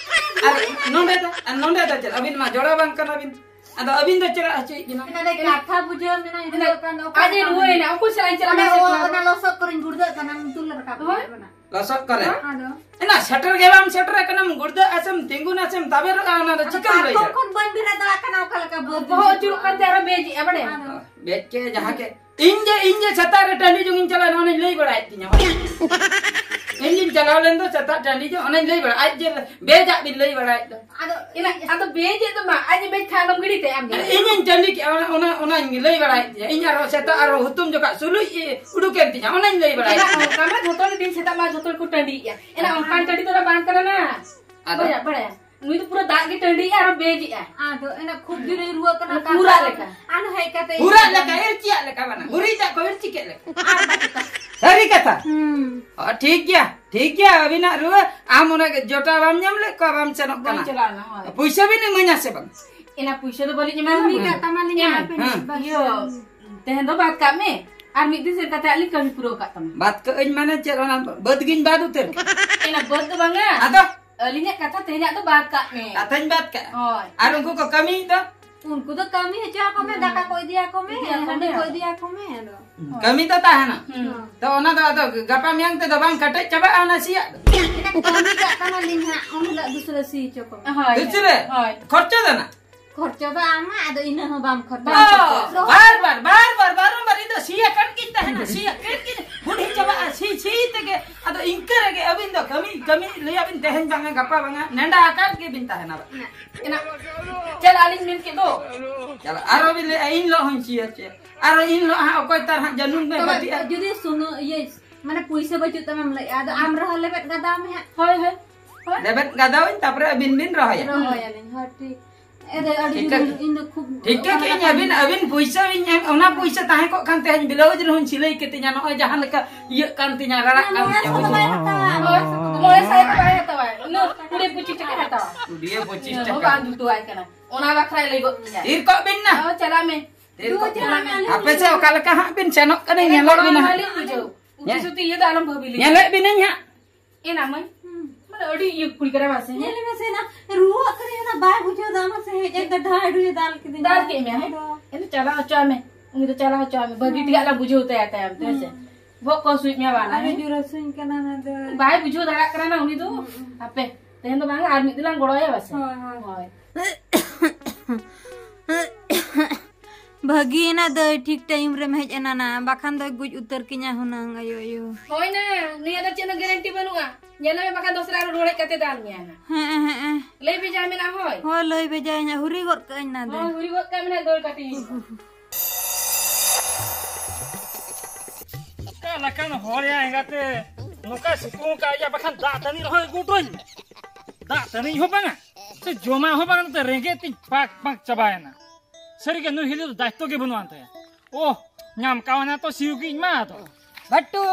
ᱟᱨ ᱱᱚᱰᱮ ᱫᱚ, ᱟᱨ ᱱᱚᱰᱮ ᱫᱚ ᱪᱮᱫ? ᱟᱹᱵᱤᱱ ᱢᱟ ᱡᱚᱲᱟ ᱵᱟᱝ ᱠᱟᱱᱟᱵᱤᱱ᱾ ᱟᱫᱚ ᱟᱹᱵᱤᱱ ᱫᱚ ᱪᱮᱫᱟᱜ ᱦᱚᱪᱚᱭᱮᱫ ᱵᱤᱱᱟ? ᱚᱱᱟ ᱫᱚ ᱠᱟᱛᱷᱟ ᱵᱩᱡᱷᱟᱹᱣ ᱢᱮᱱᱟᱜᱼᱟ, ᱤᱧ ᱫᱚ ᱚᱠᱟ ᱫᱚ ᱚᱠᱟ ᱟᱡ ᱮ ᱠᱟᱱᱟ? ᱨᱩᱣᱟᱹᱲᱮᱱᱟ, ᱚᱠᱚᱭ ᱥᱟᱞᱟᱜ ᱤᱧ ᱪᱟᱞᱟᱜᱼᱟ? ᱚᱱᱟ, ᱚᱱᱟ ᱥᱮᱛᱟ? ᱚᱱᱟ ᱞᱚᱥᱚᱫ ᱠᱚᱨᱮᱧ ᱜᱩᱲᱫᱟᱹᱜ ᱠᱟᱱᱟ, ᱛᱩᱞ ᱨᱟᱠᱟᱵ ᱦᱳᱭ᱾ ᱠᱟᱱᱟ᱾ ᱞᱚᱥᱚᱫ ᱠᱚᱨᱮ? ᱦᱮᱸ? ᱟᱫᱚ? ᱮᱱᱟ ᱥᱮᱴᱮᱨ ᱜᱮ ᱵᱟᱢ ᱥᱮᱴᱮᱨ ᱟᱠᱟᱱᱟᱢ, ᱜᱩᱲᱫᱟᱹᱜ ᱟᱥᱮᱢ, ᱛᱤᱸᱜᱩᱱ ᱟᱥᱮᱢ, ᱛᱟᱵᱮᱨᱚᱜᱼᱟ, ᱚᱱᱟ ᱫᱚ ᱟᱫᱚ ᱪᱤᱠᱟᱹᱢ ᱞᱟᱹᱭ ᱯᱟᱨᱠᱚᱢ ᱫᱟᱲᱮᱭᱟᱜᱼᱟ? ᱠᱷᱚᱱ ᱵᱟᱹᱧ ᱵᱮᱨᱮᱫ ᱫᱟᱲᱮᱭᱟᱜ ᱠᱟᱱᱟ, ᱚᱠᱟ ᱞᱮᱠᱟ ᱵᱟᱹᱫ ᱵᱚᱦᱚᱜ ᱟᱹᱪᱩᱨᱚᱜ ᱠᱟᱱ ᱛᱮ ᱟᱨᱚ ᱵᱮᱡᱮᱜᱼᱟ, ᱵᱟᱲᱟᱭᱟᱢ? ᱟᱫᱚ? ᱵᱮᱡ ᱠᱮ ᱡᱟᱦᱟᱸ ᱠᱮ᱾ ᱤᱧ ᱡᱮ, ᱤᱧ ᱡᱮ ᱥᱮᱛᱟᱜ ᱨᱮ ᱴᱟᱺᱰᱤ ᱡᱚᱝ ᱤᱧ ᱪᱟᱞᱟᱣ ᱞᱮᱱᱟ, ᱚᱱᱟᱧ ᱞᱟᱹᱭ ᱵᱟᱲᱟᱭᱮᱫ ᱛᱤᱧᱟ᱾ ᱤᱧ ᱡᱮᱧ ᱪᱟᱞᱟᱣ ᱞᱮᱱ ᱫᱚ ᱥᱮᱛᱟᱜ ᱴᱟᱺᱰᱤ ᱡᱚᱝ, ᱚᱱᱟᱧ ᱞᱟᱹᱭ ᱵᱟᱲᱟ, ᱟᱡ ᱡᱮ ᱵᱮᱡᱟᱜ ᱵᱤᱱ ᱞᱟᱹᱭ ᱵᱟᱲᱟᱭᱮᱫ ᱫᱚ᱾ ᱟᱫᱚ ᱤᱧ ᱟᱫᱚ ᱵᱮᱡᱮᱫ ᱫᱚ ᱵᱟᱝ, ᱟᱡ ᱡᱮ ᱵᱮᱡ ᱠᱷᱟᱱ ᱟᱞᱚᱢ ᱜᱤᱰᱤ ᱛᱟᱭᱟ ᱟᱢ ᱜᱮ᱾ ᱤᱧᱤᱧ ᱴᱟᱺᱰᱤ ᱠᱮᱜᱼᱟ, ᱚᱱᱟ, ᱚᱱᱟ, ᱚᱱᱟᱧ ᱞᱟᱹᱭ ᱵᱟᱲᱟᱭᱮᱫ ᱛᱤᱧᱟ᱾ ᱤᱧ ᱟᱨᱦᱚᱸ ᱥᱮᱛᱟᱜ ᱟᱨᱦᱚᱸ ᱦᱩᱛᱩᱢ ᱡᱚᱠᱷᱟᱜ ᱥᱩᱞᱩᱡ ᱩᱰᱩᱠᱮᱱ ᱛᱤᱧᱟ, ᱚᱱᱟᱧ ᱞᱟᱹᱭ ᱵᱟᱲᱟᱭᱮᱫ ᱮᱱᱟ ᱛᱤᱧᱟ᱾ ᱚᱱᱠᱟ ᱢᱟ ᱡᱷᱚᱛᱚ ᱜᱮ ᱫᱤᱱ ᱥᱮᱛᱟᱜ ᱢᱟ ᱡᱷᱚᱛᱚ ᱜᱮᱠᱚ ᱴᱟᱺᱰᱤᱭᱮᱜᱼᱟ᱾ ᱮᱱᱟ ᱚᱱᱠᱟᱱ ᱴᱟᱺᱰᱤ ᱫᱚ ᱵᱟᱝ ᱠᱟᱱᱟ ᱱᱟ᱾ ᱟᱫᱚ? ᱵᱟᱲᱟᱭᱟ, ᱵᱟᱲᱟᱭᱟ᱾ ᱱᱩᱭ ᱫᱚ ᱯᱩᱨᱟᱹ ᱫᱟᱜ ᱜᱮ ᱴᱟᱺᱰᱤᱭᱮᱜᱼᱟ ᱟᱨᱚ ᱵᱮᱡᱮᱜᱼᱟ᱾ ᱟᱫᱚ ᱮᱱᱟ ᱠᱷᱩᱵ ᱡᱳᱨᱮ ᱨᱩᱣᱟᱹᱜ ᱠᱟᱱᱟ, ᱚᱱᱟ ᱠᱟᱱ ᱯᱩᱨᱟ ᱛᱟᱭᱟ᱾ ᱞᱮᱠᱟ᱾ ᱟᱨ ᱦᱮᱡ ᱠᱟᱛᱮ ᱯᱩᱨᱟ ᱤᱧ ᱞᱮᱠᱟ, ᱤᱨᱪᱤᱭᱟᱜ ᱞᱮᱠᱟ ᱵᱟᱱᱟ᱾ ᱜᱩᱨᱤᱡ ᱫᱟᱜ ᱠᱚ ᱤᱨᱪᱤ ᱠᱮᱫ ᱞᱮᱠᱟ᱾ ᱟᱨ ᱵᱟᱠᱚ ᱛᱟᱦᱮᱸ᱾ ᱥᱟᱹᱨᱤ ᱠᱟᱛᱷᱟ᱾ ᱦᱩᱸ᱾ ᱚ, ᱴᱷᱤᱠ ᱜᱮᱭᱟ, ᱴᱷᱤᱠ ᱜᱮᱭᱟ, ᱟᱹᱵᱤᱱᱟᱜ ᱨᱩᱣᱟᱹ, ᱟᱢ ᱚᱱᱟ ᱡᱚᱴᱟ ᱵᱟᱢ ᱧᱟᱢ ᱞᱮᱫ ᱠᱚᱣᱟ, ᱵᱟᱢ ᱥᱮᱱᱚᱜ ᱵᱟᱹᱧ ᱠᱟᱱᱟ᱾ ᱪᱟᱞᱟᱣ ᱞᱮᱱᱟ, ᱦᱳᱭ᱾ ᱯᱩᱭᱥᱟᱹ ᱵᱤᱱ ᱤᱢᱟᱹᱧᱟ ᱥᱮ ᱵᱟᱝ? ᱮᱱᱟ ᱯᱩᱭᱥᱟᱹ ᱫᱚ ᱵᱟᱹᱞᱤᱧ ᱮᱢᱟ ᱠᱟᱹᱢᱤ ᱵᱤᱱᱟ᱾ ᱠᱟᱜ ᱛᱟᱢᱟᱞᱤᱧ ᱮᱢᱟ᱾ ᱟᱯᱮ ᱦᱮᱸ᱾ ᱵᱟᱹᱧ ᱤᱭᱟᱹ, ᱛᱮᱦᱮᱧ ᱫᱚ ᱵᱟᱫ ᱠᱟᱜ ᱢᱮ, ᱟᱨ ᱢᱤᱫ ᱫᱤᱱ ᱥᱮᱱ ᱠᱟᱛᱮ ᱟᱹᱞᱤᱧ ᱠᱟᱹᱢᱤ ᱯᱩᱨᱟᱹᱣ ᱠᱟᱜ ᱛᱟᱢᱟ᱾ ᱵᱟᱫ ᱠᱟᱜ ᱟᱹᱧ ᱢᱟᱱᱮ ᱪᱮᱫ? ᱚᱱᱟ ᱵᱟᱹᱫ ᱜᱤᱧ ᱵᱟᱫ ᱩᱛᱟᱹᱨ ᱠᱟᱜ? ᱮᱱᱟ ᱵᱟᱹᱫ ᱫᱚ ᱵᱟᱝᱟ᱾ ᱟᱫᱚ? ᱟᱹᱞᱤᱧᱟᱜ ᱠᱟᱛᱷᱟ ᱛᱮᱦᱮᱧᱟᱜ ᱫᱚ ᱵᱟᱫ ᱠᱟᱜ ᱢᱮ᱾ ᱠᱟᱛᱷᱟᱧ ᱵᱟᱫ ᱠᱟᱜᱼᱟ᱾ ᱦᱳᱭ᱾ ᱟᱨ ᱩᱱᱠᱩ ᱠᱚ ᱠᱟᱹᱢᱤᱭᱮᱫ ᱫᱚ? ᱩᱱᱠᱩ ᱫᱚ ᱠᱟᱹᱢᱤ ᱦᱚᱪᱚ ᱟᱠᱚ ᱢᱮ, ᱦᱩᱸ᱾ ᱫᱟᱠᱟ ᱠᱚ ᱤᱫᱤᱭᱟᱠᱚ ᱢᱮ, ᱤᱫᱤᱭᱟᱠᱚ ᱦᱟᱺᱰᱤ ᱢᱮ᱾ ᱠᱚ ᱤᱫᱤᱭᱟᱠᱚ ᱢᱮ, ᱟᱫᱚ᱾ ᱦᱩᱸ᱾ ᱠᱟᱹᱢᱤ ᱫᱚ ᱛᱟᱦᱮᱱᱟ᱾ ᱦᱩᱸ᱾ ᱛᱚ ᱚᱱᱟ ᱫᱚ ᱟᱫᱚ ᱜᱟᱯᱟ ᱢᱮᱭᱟᱝ ᱛᱮᱫᱚ ᱵᱟᱝ ᱠᱟᱴᱮᱡ ᱪᱟᱵᱟᱜᱼᱟ ᱚᱱᱟ ᱥᱤᱭᱟᱜ ᱫᱚ? ᱮᱱᱟ ᱠᱟᱹᱢᱤ ᱠᱟᱜ ᱛᱟᱢᱟᱞᱤᱧ ᱦᱟᱸᱜ, ᱩᱱ ᱦᱤᱞᱳᱜ ᱫᱩᱥᱨᱟᱹ ᱥᱤ ᱦᱚᱪᱚ ᱠᱚᱢᱮ᱾ ᱦᱳᱭ, ᱫᱩᱥᱨᱟᱹ? ᱦᱳᱭ᱾ ᱠᱷᱚᱨᱪᱟ ᱫᱚ ᱱᱟ? ᱠᱷᱚᱨᱪᱟ ᱫᱚ ᱟᱢᱟᱜ, ᱟᱫᱚ ᱤᱱᱟᱹ ᱦᱚᱸ ᱵᱟᱢ ᱠᱷᱚᱨᱪᱟ᱾ ᱚ, ᱵᱟᱨ ᱵᱟᱨ, ᱵᱟᱨ ᱵᱟᱨ, ᱵᱟᱨᱚᱢᱵᱟᱨ ᱤᱧ ᱫᱚ ᱥᱤ ᱟᱠᱟᱱ ᱜᱤᱧ ᱛᱟᱦᱮᱱᱟ, ᱥᱤ ᱟᱠᱟᱱ ᱜᱤᱧ, ᱵᱩᱰᱷᱤ ᱪᱟᱵᱟᱜᱼᱟ, ᱥᱤ, ᱥᱤ ᱛᱮᱜᱮ᱾ ᱟᱫᱚ ᱤᱱᱠᱟᱹ ᱨᱮᱜᱮ ᱟᱹᱵᱤᱱ ᱫᱚ ᱠᱟᱹᱢᱤ, ᱠᱟᱹᱢᱤ ᱞᱟᱹᱭᱟᱵᱤᱱ ᱛᱮᱦᱮᱧ ᱵᱟᱝᱟ ᱜᱟᱯᱟ ᱵᱟᱝᱟ, ᱱᱮᱰᱟ ᱟᱠᱟᱫ ᱜᱮᱵᱤᱱ ᱛᱟᱦᱮᱱᱟ᱾ ᱮᱱᱟ, ᱪᱮᱫ ᱟᱹᱞᱤᱧ ᱢᱮᱱ ᱠᱮᱫ ᱫᱚ? ᱪᱟᱞᱟᱜ, ᱟᱨᱚ ᱵᱤᱱ ᱞᱟᱹᱭᱟ, ᱤᱧ ᱦᱤᱞᱳᱜ ᱦᱚᱸᱧ ᱥᱤᱭᱟ ᱪᱮ? ᱟᱨᱚ ᱤᱧ ᱦᱤᱞᱳᱜ ᱦᱟᱸᱜ ᱚᱠᱚᱭ ᱛᱟᱨ ᱦᱟᱸᱜ ᱡᱟᱹᱱᱩᱢ ᱵᱮ ᱛᱚᱵᱮ ᱵᱟᱹᱴᱤᱜᱼᱟ? ᱡᱩᱫᱤ ᱥᱩᱱᱩ-, ᱤᱭᱟᱹ, ᱢᱟᱱᱮ ᱯᱩᱭᱥᱟᱹ ᱵᱟᱹᱪᱩᱜ ᱛᱟᱢᱟᱢ ᱞᱟᱹᱭᱮᱜᱼᱟ, ᱟᱫᱚ ᱟᱢ ᱨᱮᱦᱚᱸ ᱞᱮᱵᱮᱫ ᱜᱟᱫᱟᱣ ᱢᱮ ᱦᱟᱸᱜ᱾ ᱦᱳᱭ, ᱦᱳᱭ, ᱦᱳᱭ᱾ ᱞᱮᱵᱮᱫ ᱜᱟᱫᱟᱣᱟᱹᱧ, ᱛᱟᱯᱚᱨᱮ ᱟᱹᱵᱤᱱ ᱵᱤᱱ ᱨᱚᱦᱚᱭᱟ᱾ ᱨᱚᱦᱚᱭᱟᱞᱤᱧ, ᱦᱳᱭ, ᱴᱷᱤᱠ᱾ ᱮ, ᱫᱟᱹᱭ, ᱟᱹᱰᱤ ᱴᱷᱤᱠ ᱡᱳᱨ ᱜᱮ᱾ ᱤᱧ ᱫᱚ ᱠᱷᱩᱵ ᱴᱷᱤᱠ ᱜᱮ, ᱚᱱᱟ ᱠᱤ ᱤᱧ ᱠᱟᱛᱷᱟ ᱟᱹᱵᱤᱱ, ᱟᱹᱵᱤᱱ ᱯᱩᱭᱥᱟᱹ ᱤᱧ ᱮᱢ, ᱚᱱᱟ ᱯᱩᱭᱥᱟᱹ ᱛᱟᱦᱮᱸ ᱠᱚᱜ ᱠᱷᱟᱱ ᱛᱮᱦᱮᱧ ᱵᱞᱟᱣᱩᱡᱽ ᱨᱮᱦᱚᱸᱧ ᱥᱤᱞᱟᱹᱭ ᱠᱮᱛᱤᱧᱟ, ᱱᱚᱜᱼᱚᱭ ᱡᱟᱦᱟᱸ ᱞᱮᱠᱟ ᱤᱭᱟᱹᱜ ᱠᱟᱱ ᱛᱤᱧᱟ, ᱨᱟᱲᱟᱜ ᱠᱟᱱ ᱱᱚᱣᱟ ᱛᱤᱧᱟ᱾ ᱥᱚᱢᱚᱭ ᱦᱟᱛᱟᱣᱟ, ᱱᱚᱣᱟ ᱥᱚᱢᱚᱭ᱾ ᱢᱚᱬᱮ ᱥᱟᱭ ᱫᱚ ᱵᱟᱭ ᱦᱟᱛᱟᱣᱟ, ᱩᱱᱟᱹᱜ ᱠᱩᱲᱤ ᱯᱚᱸᱪᱤᱥ ᱴᱟᱠᱟ ᱦᱟᱛᱟᱣᱟ᱾ ᱠᱩᱲᱤ ᱯᱚᱸᱪᱤᱥ ᱦᱚᱸ ᱴᱟᱠᱟ᱾ ᱵᱟᱝ ᱡᱩᱛᱩᱜ ᱟᱭ ᱠᱟᱱᱟ, ᱚᱱᱟ ᱵᱟᱠᱷᱨᱟᱭ ᱞᱟᱹᱭ ᱜᱚᱫ ᱠᱮᱫᱟ᱾ ᱛᱷᱤᱨ ᱠᱚᱜ ᱵᱤᱱ ᱱᱟ᱾ ᱦᱚᱸ, ᱪᱟᱞᱟᱜ ᱢᱮ᱾ ᱛᱷᱤᱨ ᱠᱚᱜ ᱵᱤᱱ᱾ ᱟᱯᱮ ᱥᱮ ᱚᱠᱟ ᱞᱮᱠᱟ ᱦᱟᱸᱜ ᱵᱤᱱ ᱥᱮᱱᱚᱜ ᱠᱟᱱᱟ, ᱮᱱᱮᱡ ᱧᱮᱞᱮᱫ ᱠᱚᱲᱟ ᱵᱤᱱᱟ ᱢᱟᱹᱞᱤᱠ ᱦᱟᱸᱜ᱾ ᱵᱩᱡᱷᱟᱹᱣ᱾ ᱩᱛᱤ ᱧᱮ-, ᱥᱩᱛᱤ ᱤᱭᱟᱹ ᱫᱚ ᱟᱞᱚᱢ ᱵᱷᱟᱹᱵᱤ ᱞᱮᱭᱟ᱾ ᱧᱮᱞᱮᱫ ᱵᱤᱱᱟᱹᱧ ᱦᱟᱸᱜ᱾ ᱮᱱᱟ ᱢᱟᱹᱭ᱾ ᱢᱟᱱᱮ ᱟᱹᱰᱤ ᱤᱭᱟᱹ ᱠᱩᱲᱤ ᱠᱟᱱᱟ ᱵᱟᱝ ᱥᱮ? ᱧᱮᱞ ᱢᱮ ᱥᱮ ᱱᱟ, ᱨᱩᱣᱟᱹᱜ ᱠᱟᱱᱟᱭ ᱚᱱᱟ ᱵᱟᱭ ᱵᱩᱡᱷᱟᱹᱣ ᱫᱟ, ᱢᱟᱥᱮ ᱦᱮᱡ ᱮᱱ ᱛᱮ ᱰᱷᱟᱭ ᱰᱷᱩᱭᱮ ᱫᱟᱞ ᱠᱤᱫᱤᱧᱟ᱾ ᱫᱟᱞ ᱠᱮᱫ ᱢᱮᱭᱟ, ᱦᱮᱸ? ᱟᱫᱚ ᱮᱱ ᱪᱟᱞᱟᱣ ᱦᱚᱪᱚᱣᱟᱭ ᱢᱮ᱾ ᱩᱱᱤ ᱫᱚ ᱪᱟᱞᱟᱣ ᱦᱚᱪᱚᱣᱟᱭ ᱢᱮ᱾ ᱵᱷᱟᱹᱜᱤ ᱴᱷᱤᱠᱟᱜ ᱞᱟᱝ ᱵᱩᱡᱷᱟᱹᱣ ᱛᱟᱭᱟ ᱛᱟᱭᱚᱢ ᱛᱮ, ᱦᱮᱸ ᱥᱮ? ᱦᱩᱸ᱾ ᱵᱚᱦᱚᱜ ᱠᱚ ᱦᱟᱹᱥᱩᱭᱮᱫ ᱢᱮᱭᱟ ᱵᱟᱝ? ᱟᱹᱰᱤ ᱡᱳᱨ ᱦᱟᱹᱥᱩᱧ ᱠᱟᱱᱟ ᱚᱱᱟ ᱫᱚ᱾ ᱵᱟᱭ ᱵᱩᱡᱷᱟᱹᱣ ᱫᱟᱲᱮᱭᱟᱜ ᱠᱟᱱᱟ ᱱᱟ ᱩᱱᱤ ᱫᱚ᱾ ᱦᱩᱸ, ᱦᱩᱸ᱾ ᱦᱟᱯᱮ, ᱛᱮᱦᱮᱧ ᱫᱚ ᱵᱟᱝ, ᱟᱨ ᱢᱤᱫ ᱫᱤᱱ ᱞᱟᱝ ᱜᱚᱲᱚᱭᱟ ᱵᱟᱥᱮ? ᱦᱳᱭ, ᱦᱳᱭ᱾ ᱦᱳᱭ᱾ ᱵᱷᱟᱹᱜᱤᱭᱮᱱᱟ ᱫᱟᱹᱭ, ᱴᱷᱤᱠ ᱴᱟᱭᱤᱢ ᱨᱮᱢ ᱦᱮᱡ ᱮᱱᱟ ᱱᱟ, ᱵᱟᱠᱷᱟᱱ ᱫᱚᱭ ᱜᱩᱡ ᱩᱛᱟᱹᱨ ᱠᱤᱧᱟ ᱦᱩᱱᱟᱹᱝ, ᱟᱭᱳ, ᱟᱭᱳ᱾ ᱦᱳᱭ ᱱᱟ, ᱱᱤᱭᱟᱹ ᱫᱚ ᱪᱮᱫ ᱦᱚᱸ ᱜᱮᱨᱮᱱᱴᱤ ᱵᱟᱹᱱᱩᱜᱼᱟ᱾ ᱧᱮᱞ ᱢᱮ, ᱵᱟᱠᱷᱟᱱ ᱫᱚᱥᱨᱟ ᱟᱨᱚ ᱨᱩᱣᱟᱹᱲ ᱦᱮᱡ ᱠᱟᱛᱮ ᱫᱟᱞ ᱢᱮᱭᱟ ᱱᱟ᱾ ᱦᱮᱸ, ᱦᱮᱸ, ᱦᱮᱸ᱾ ᱞᱟᱹᱭ ᱵᱷᱮᱡᱟᱭ ᱢᱮ ᱱᱟ, ᱦᱳᱭ᱾ ᱦᱳᱭ, ᱞᱟᱹᱭ ᱵᱷᱮᱡᱟᱭᱟᱹᱧ, ᱦᱩᱨᱤ ᱜᱚᱫ ᱠᱟᱹᱜᱼᱟᱹᱧ ᱱᱟ ᱫᱟᱹᱭ᱾ ᱦᱳᱭ, ᱦᱩᱨᱤ ᱜᱚᱫ ᱠᱟᱜ ᱢᱮ ᱱᱟ, ᱫᱟᱹᱲ ᱠᱟᱹᱴᱤᱡ᱾ ᱚᱠᱟ ᱞᱮᱠᱟᱱ ᱦᱚᱲ ᱭᱟ ᱮᱸᱜᱟᱛᱮ, ᱱᱚᱝᱠᱟ ᱥᱤᱛᱩᱝ ᱟᱠᱟᱫ ᱭᱟ, ᱵᱟᱠᱷᱟᱱ ᱫᱟᱜ ᱛᱟᱹᱱᱤᱡ ᱨᱮᱦᱚᱸ ᱟᱹᱜᱩ ᱦᱚᱴᱚ ᱟᱹᱧ ᱢᱮ᱾ ᱫᱟᱜ ᱛᱟᱹᱱᱤᱡ ᱦᱚᱸ ᱵᱟᱝᱟ, ᱥᱮ ᱡᱚᱢᱟᱜ ᱦᱚᱸ ᱵᱟᱝᱟ, ᱱᱚᱛᱮ ᱨᱮᱸᱜᱮᱡ ᱛᱤᱧ ᱯᱟᱠ ᱯᱟᱠ ᱪᱟᱵᱟᱭᱮᱱᱟ᱾ ᱥᱟᱹᱨᱤᱜᱮ ᱱᱩᱭ ᱦᱤᱞᱤ ᱫᱚ ᱫᱟᱭᱤᱛᱛᱚ ᱜᱮ ᱵᱟᱹᱱᱩᱜ ᱟᱱ ᱛᱟᱭᱟ᱾ ᱳᱦ, ᱧᱟᱢ ᱠᱟᱣᱱᱟ ᱛᱚ ᱥᱤᱭᱩᱜᱤᱧ ᱢᱟ ᱟᱫᱚ᱾ ᱵᱷᱟᱴᱩ!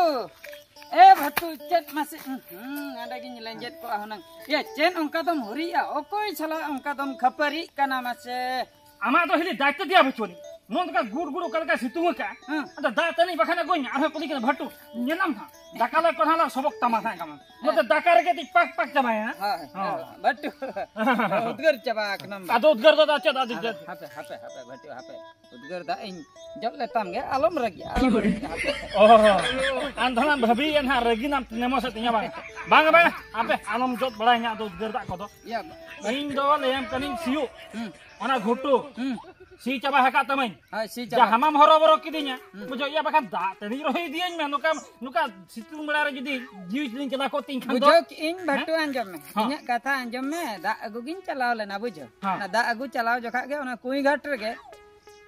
ᱮ ᱵᱷᱟᱴᱩ, ᱪᱮᱫ ᱢᱟᱥᱮ, ᱦᱩᱸ, ᱦᱩᱸ, ᱚᱸᱰᱮ ᱜᱤᱧ ᱞᱮᱸᱡᱮᱫ ᱠᱚᱜᱼᱟ ᱦᱩᱱᱟᱹᱝ᱾ ᱭᱟ, ᱪᱮᱫ ᱚᱱᱠᱟ ᱫᱚᱢ ᱦᱩᱨᱤᱜᱼᱟ? ᱚᱠᱚᱭ ᱥᱟᱞᱟᱜ ᱚᱱᱠᱟ ᱫᱚᱢ ᱠᱷᱟᱹᱯᱟᱹᱨᱤᱜ ᱠᱟᱱᱟ ᱢᱟᱥᱮ? ᱟᱢᱟᱜ ᱫᱚ ᱦᱤᱞᱤ ᱫᱟᱭᱤᱛᱛᱚ ᱫᱮᱭᱟ ᱵᱟᱹᱪᱩᱜ ᱟᱹᱱᱤᱡ᱾ ᱱᱚᱣᱟ ᱫᱚ ᱜᱩᱲ ᱜᱩᱲ ᱚᱠᱟ ᱞᱮᱠᱟ ᱥᱤᱛᱩᱝ ᱟᱠᱟᱜᱼᱟ᱾ ᱦᱮᱸ᱾ ᱟᱫᱚ ᱫᱟᱜ ᱛᱟᱹᱱᱤᱡ ᱵᱟᱠᱷᱟᱱ ᱟᱹᱜᱩᱧ ᱢᱮ᱾ ᱟᱨᱦᱚᱸ ᱠᱩᱞᱤ ᱠᱮᱫᱟ, ᱵᱷᱟᱴᱩ, ᱧᱮᱞᱟᱢ ᱦᱟᱸᱜ᱾ ᱫᱟᱠᱟ ᱞᱮ ᱠᱚᱲᱦᱟ ᱞᱮ ᱥᱚᱵᱚᱜ ᱛᱟᱢᱟ ᱦᱟᱸᱜ ᱜᱟᱢᱟᱢ᱾ ᱱᱚᱛᱮ ᱫᱟᱠᱟ ᱨᱮᱜᱮ ᱛᱤᱧ ᱯᱟᱠ ᱯᱟᱠ ᱪᱟᱵᱟᱭᱟ ᱦᱟᱸᱜ᱾ ᱦᱳᱭ, ᱦᱚᱸ᱾ ᱦᱳᱭ, ᱵᱷᱟᱴᱩ᱾ ᱩᱫᱽᱜᱟᱹᱨ ᱪᱟᱵᱟ ᱟᱠᱟᱱᱟᱢ᱾ ᱟᱫᱚ ᱩᱫᱽᱜᱟᱹᱨ ᱫᱚ ᱟᱫᱚ ᱪᱮᱫ ᱟᱫᱚ ᱦᱟᱯᱮ, ᱪᱮᱫ? ᱦᱟᱯᱮ, ᱦᱟᱯᱮ, ᱦᱟᱯᱮ, ᱵᱷᱟᱴᱩ, ᱦᱟᱯᱮ᱾ ᱩᱫᱽᱜᱟᱹᱨ ᱫᱟᱜ ᱤᱧ ᱡᱚᱫ ᱞᱮᱛᱟᱢ ᱜᱮ, ᱟᱞᱚᱢ ᱨᱟᱹᱜᱤᱜᱼᱟ, ᱟᱞᱚᱢ ᱨᱟᱹᱜᱤᱜᱼᱟ, ᱦᱟᱯᱮ᱾ ᱚ, ᱟᱢ ᱫᱚ ᱦᱟᱸᱜ ᱵᱷᱟᱹᱵᱤᱭᱮᱫ ᱦᱟᱸᱜ ᱨᱟᱹᱜᱤ ᱱᱟᱢ ᱱᱮᱢᱚ ᱥᱮ ᱛᱤᱧᱟ ᱵᱟᱝ? ᱵᱟᱝ, ᱵᱟᱝ, ᱦᱟᱯᱮ, ᱟᱞᱚᱢ ᱡᱚᱫ ᱵᱟᱲᱟᱭᱟ ᱟᱫᱚ ᱩᱫᱽᱜᱟᱹᱨ ᱫᱟᱜ ᱠᱚᱫᱚ᱾ ᱤᱭᱟᱹ, ᱤᱧ ᱫᱚ ᱞᱟᱹᱭᱟᱢ ᱠᱟᱹᱱᱟᱹᱧ ᱥᱤᱭᱳᱜ᱾ ᱦᱩᱸ᱾ ᱚᱱᱟ ᱜᱷᱩᱴᱩ᱾ ᱦᱩᱸ᱾ ᱥᱤ ᱪᱟᱵᱟ ᱟᱠᱟᱫ ᱛᱟᱢᱟᱹᱧ᱾ ᱦᱳᱭ, ᱥᱤ ᱪᱟᱵᱟ᱾ ᱡᱟᱦᱟᱸ ᱦᱟᱢᱟᱢ ᱦᱚᱨᱚ ᱵᱚᱨᱚ ᱠᱤᱫᱤᱧᱟ᱾ ᱦᱩᱸ᱾ ᱵᱩᱡᱷᱟᱹᱣ, ᱤᱭᱟᱹ ᱵᱟᱠᱷᱟᱱ ᱫᱟᱜ ᱛᱟᱹᱱᱤᱡ ᱨᱚᱦᱚᱭ ᱤᱫᱤᱭᱟᱹᱧ ᱢᱮ᱾ ᱱᱚᱝᱠᱟ, ᱱᱚᱝᱠᱟ ᱥᱤᱛᱩᱝ ᱵᱮᱲᱟ ᱨᱮ ᱡᱩᱫᱤ ᱡᱤᱣᱤ ᱡᱩᱫᱤᱧ ᱪᱟᱞᱟᱣ ᱠᱚᱜ ᱛᱤᱧ ᱠᱷᱟᱱ ᱫᱚ᱾ ᱵᱩᱡᱷᱟᱹᱣ ᱠᱮᱜ ᱟᱹᱧ, ᱵᱷᱟᱴᱩ, ᱦᱮᱸ? ᱟᱸᱡᱚᱢ ᱢᱮ᱾ ᱦᱚᱸ᱾ ᱤᱧᱟᱹᱜ ᱠᱟᱛᱷᱟ ᱟᱸᱡᱚᱢ ᱢᱮ᱾ ᱫᱟᱜ ᱟᱹᱜᱩ ᱜᱤᱧ ᱪᱟᱞᱟᱣ ᱞᱮᱱᱟ, ᱵᱩᱡᱷᱟᱹᱣ᱾ ᱦᱚᱸ᱾ ᱚᱱᱟ ᱫᱟᱜ ᱟᱹᱜᱩ ᱪᱟᱞᱟᱣ ᱡᱚᱠᱷᱟᱜ ᱜᱮ ᱚᱱᱟ ᱠᱩᱸᱭ ᱜᱷᱟᱴ ᱨᱮᱜᱮ